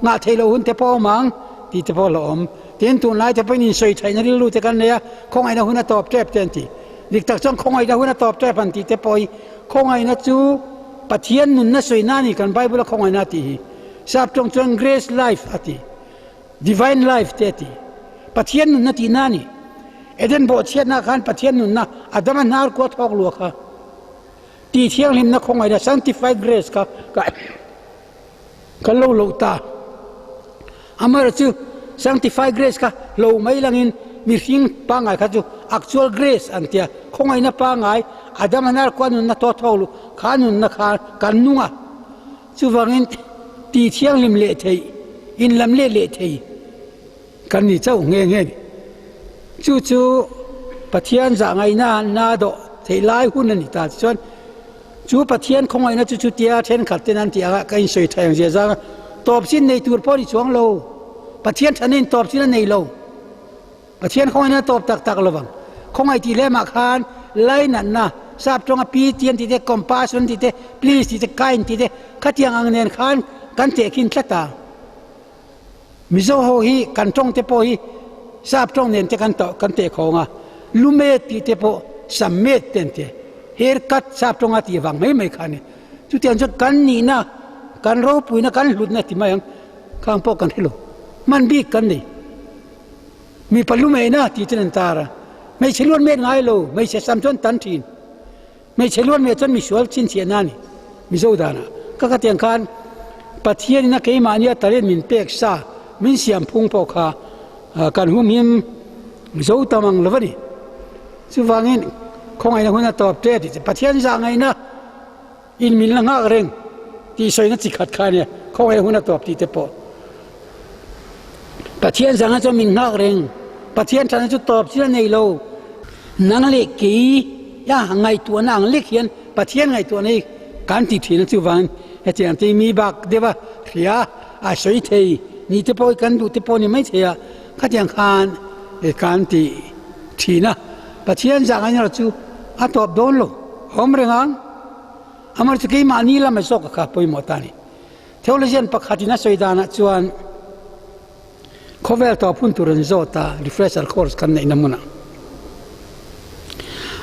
nghah theih loh hun te pawh a awm ang tih te pawh a hlauhawm. Tin, tunlai te pawhin insawi theihna rilru te kan nei a, khawngaihna hun a tawp tep te an ti. Dik tak chuan khawngaihna hun a tawp tep an tih te pawh hi khawngaihna chu Pathian nunna sawina a ni kan Bible a khawngaihna a tih hi. Sap tawng chuan grace life a ti, divine life te a ti. Pathian nunna tihna a ni. Eden bawhchhiatna khan Pathian nunna Adama hnar kua thawk lua kha. Tih thianghlimna khawngaihna, sanctified grace, kha kan lo loh ta. Amaherawhchu sanctified grace kha lo mai langin mihring pangngai kha chu actual grace an tia, khawngaihna pangngai, Adama hnar kua nunna tawt ho lu kha nunna kha kan nung a. Chuvangin tih thianghlim leh thei, inlam let leh thei kan ni chauh nghe nghe ni. Chu chu Pathian zahngaihna na dawh theih lai hun a ni ta. Tichuan, chu Pathian khawngaihna chu chutia thenkhat ten an tih anga ka insawi tha eng zia zang a, tawp chin nei tur pawh a ni chuang lo. Pathian thana in tawp chin a nei lo. Pathian khawngaihna a tawp tak tak lovang. Khawngaih tih lemah khan lainatna, sap tawnga pity an tih te, compassion an tih te, please tih te, kind tih te, khatiang ang nen khan kan tehkhin tlat a. Mizo ho hi kan tawng te pawh hi sap tawng nen te kan kan teh khawng a, lumet tih te pawh sam met te an ti a, hair cut sap tawnga tih vang mai mai kha a ni. Chutiang chuan kan nihna, kan ropuina, kan hlutna ti mai ang khang pawh kan hre lo. Hman bik kan nei. Mipa lu meihna tih chuan an tar a, hmeichhe luan met ngai lo, hmeichhe sam chuan tan thin. Hmeichhe luan meh chuan misual chhinchhiahna a ni Mizo danah. Ka ka tiang khan Pathianin a keimahnia talent min pek sa min siam phung pawh kha kan humhim Mizo tam ang lo a ni. Chuvangin khawngaihna hun a tawp ṭe tih chu Pathian zah ngaihna in min la nghak reng tih sawina chi khat kha a nia, khawngaihna hun a tawp tih te pawh. Pathian zangah chuan min nghak reng. Pathian thatna chu tawp chin a nei lo. Nang leh kei a ngaihtuahna ang lek hian Pathian ngaihtuahna hi kan ti thin a, chuvangin hetiang te hi mi bak deuh a hria a sawi thei ni te pawh hi kan duh te pawh a ni maithei a, khatiang khan kan ti thin a. Pathian zangah erawh chu a tawp dawn lo, a awm reng ang. Amaherawhchu keimahni lama zawk kha pawimawh ta a ni. Theologian pakhatin a sawi danah chuan khawvel tawp hun tur an zawt a, refresher course kan neihna hmunah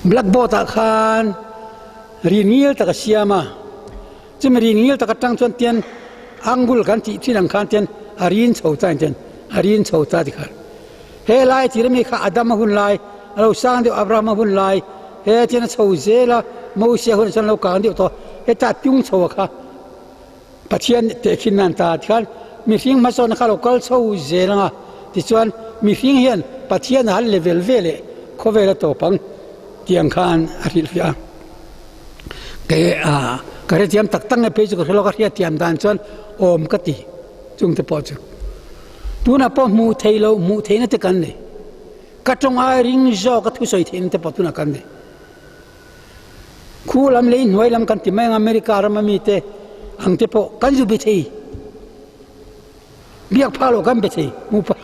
blackboard ah khan ri ngil tak a siam a, chumi ri ngil tak atang chuan tian angle kan tih thin ang khan tian a rin chho ta in tian a rin chho ta ti khan he lai tir ami kha Adama hun lai a lo sang deuh Abrahama hun lai he tian a chho zel a Mosia hunah chuan a lo kang deuh tawh hetah tung chho a kha. Pathian tehkhin nan ta tikhan mihring hmasawnna kha lo kal chho zel ang a, tichuan mihring hian Pathian a han level ve leh khawvel a tawp ang tih ang khan a hrilhfiah a. Kei a ka hrethiam tak tak nge phei chu ka hre lo, ka hriatthiam dan chuan awm ka ti chung te pawh chu. Tunah pawh hmuh theih loh hmuh theihna te kan nei, ka tawng ai ring zawk a thusawi theihna te pawh tunah kan nei. Khu lam lei hnuai lam kan ti mai ang America rama mite ang te pawh kan zu be thei. Biak phak lo kan be thei, hmu phak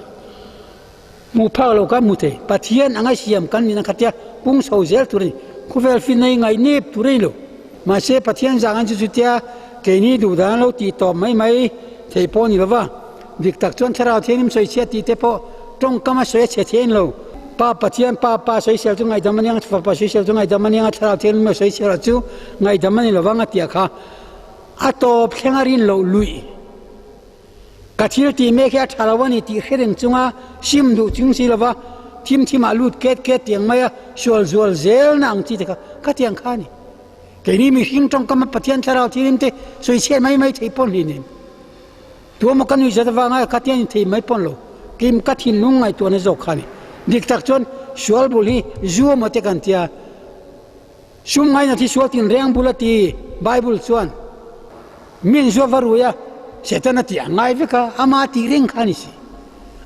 hmu phak lo kan hmu thei. Pathian anga siam kan nih na khatia pung chho zel tur a ni. Khawvel fin a ingaih nep tur a ni lo. Mahse Pathian zah ang chu chutia keini duh dan lo tih tawp mai mai thei pawh a ni lo va. Dik tak chuan Thlarau Thianghlim sawichhiat tih te pawh tawngkam a sawi a chhe thei lo. Pa Pathian Pa Pa sawisel chu ngaihdam a nia, Fapa sawisel chu ngaihdam a nia, Thlarau Thianghlim a sawisel ah chu ngaihdam a ni lovang a tih kha a tawp thleng a rin loh luih. Ka thil tih mek hi a tha lo a ni tih hre reng chunga sim duh chung si lova thim thim ah lut ket ket tiang mai a sual zual zel na ang chi te kha khatiang kha a ni. Keini mihring tawngkam a Pathian Thlarau Thianghlim te sawichhiat mai mai thei pawn hlin in. Tuamaw ka nuihzat avanga ka tiang in thei mai pawn lo, kim ka thinlung ngaihtuahna zawk kha a ni. Dik tak chuan sual bul hi zu amaw te kan tia, sum ngaina thi sual tinreng bul a ti Bible chuan min zu a va rui a, Satan a tih a ngai vek a, ama tih reng kha a ni si.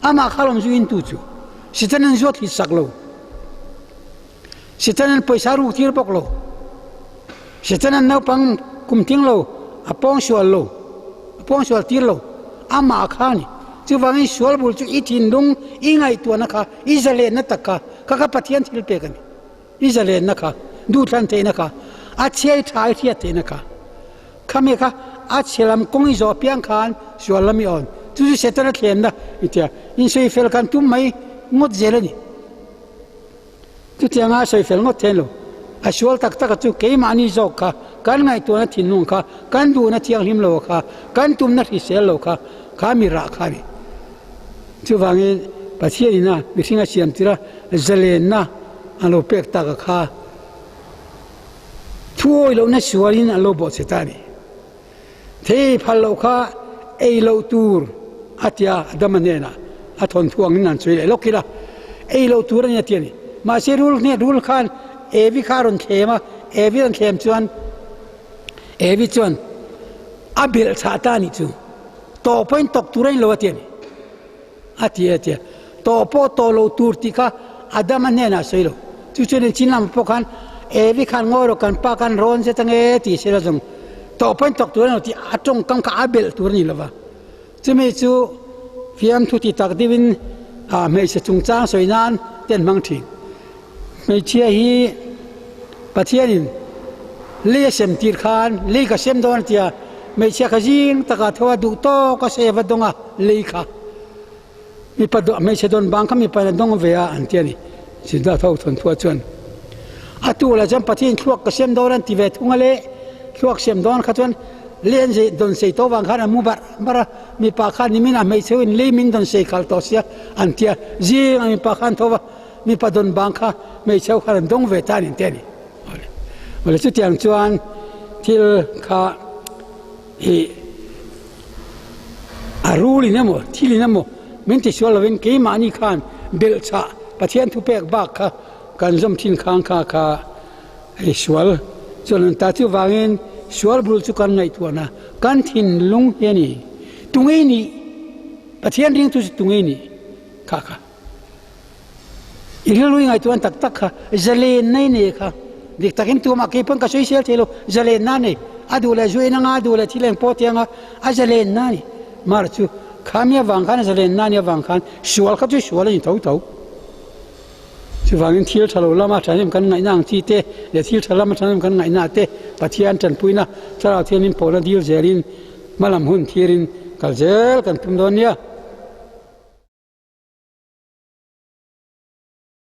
Amah kha lawm zu in tu chu Satan an zu a thlit sak lo. Satan an pawisa ruk tir bawk lo. Satan an naupang kum tling lo, a pawng sual lo, a pawng sual tir lo. Amah kha a ni. Chuvangin sual bul chu i thinlung, i ngaihtuahna kha, i zalenna tak kha, kha kha Pathian thil pek a ni. I zalenna kha, duhthlan theihna kha, a chhiai tha i hriat theihna kha. Khami kha a chhe lam kawng i zawh piang khan sual lam i awn. Chu chu Satan a thlenna i tia. Insawi fel kan tum mai ngawt zel a ni. Chutianga a sawi fel ngawt thein lo. A sual tak taka chu keimahni zawk kha, kan ngaihtuahna thinlung kha, kan duhna thianghlim lo kha, kan tumna hrisel lo kha, kha mi rah kha a ni. Chuvangin Pathianin a mihring a siam tir a, zalenna a lo pek taka kha thuawi lohna sualin an lo bawhchhe ta a ni. Thei phal loh kha ei loh tur a ti a, Adama hnenah a thawnthu angin an sawi leh lawk ila, ei loh tur a ni a ti a ni. Mahse rul hne rul khan Evi kha a rawn thlem a, Evi rawn thlem chuan Evi chuan a belh chhah ta a nih chu, tawh pawhin tawk tur a ni lo a ti a ni. A ti a ti a, tawh pawh tawh loh tur tih kha Adama hnenah a sawi lo. Chu chuan in chin lamah pawh khan Evi khan ngawi rawh kan pa khan rawn zet ange tih se la zawng tawh pawhin tawk tur a ni lo tih a tawngkam kha a belh tur a ni lo va. Chumi chu fiamthu ti tak deuhin hmeichhe chungchang sawi nan te an hmang thin. Hmeichhia hi Pathianin lei a sem tir khan lei ka sem dawn a tia, hmeichhia kha zing takah tho a duh tawk a save a dawng a lei kha mipa hmeichhe dawn bang kha mipa in a dawng ve a an ti a ni. Juda tho thawnthuah chuan. A tu lah chuan Pathian thluak ka siam dawn an ti ve thung a le, thluak siam dawn kha chuan len zei dawn sei tawh vang khan an mu barh barh a, mipa khan nimin ah hmeichhe ho in lei min dawn sei khal tawh sia an ti a, zing ah mipa khan tho va mipa dawn bang kha hmeichhe ho khan an dawng ve ta a ni te a ni. Awle chutiang chuan thil kha ih a rul in emaw thil in emaw min ti sual lovin keimahni khan belhchhah Pathian thupek bak kha kan zawm thin khang kha kha hei sual chuan an ta chuvangin sual bul chu kan ngaihtuahna kan thinlung hi a ni tungei nih Pathian ringtu chu tungei nih kha kha I rilru i ngaihtuah tak tak kha zalenna i nei kha dik takin tumah kei pawn ka sawi sel thei lo zalenna a nei a duh leh zuain anga a duh leh thil eng pawh ti anga a zalenna a ni mar chu khami avang khan a zalenna a nih avang khan sual kha chu sual a ni tho tho chuvangin thil tha lo lama thahnem kan ngaihna ang chi te leh thil tha lama thahnem kan ngaihna te Pathian tanpuina thlarau thianghlim pawhna dil zelin hmalam hun thirin kal zel kan tum dawn nia.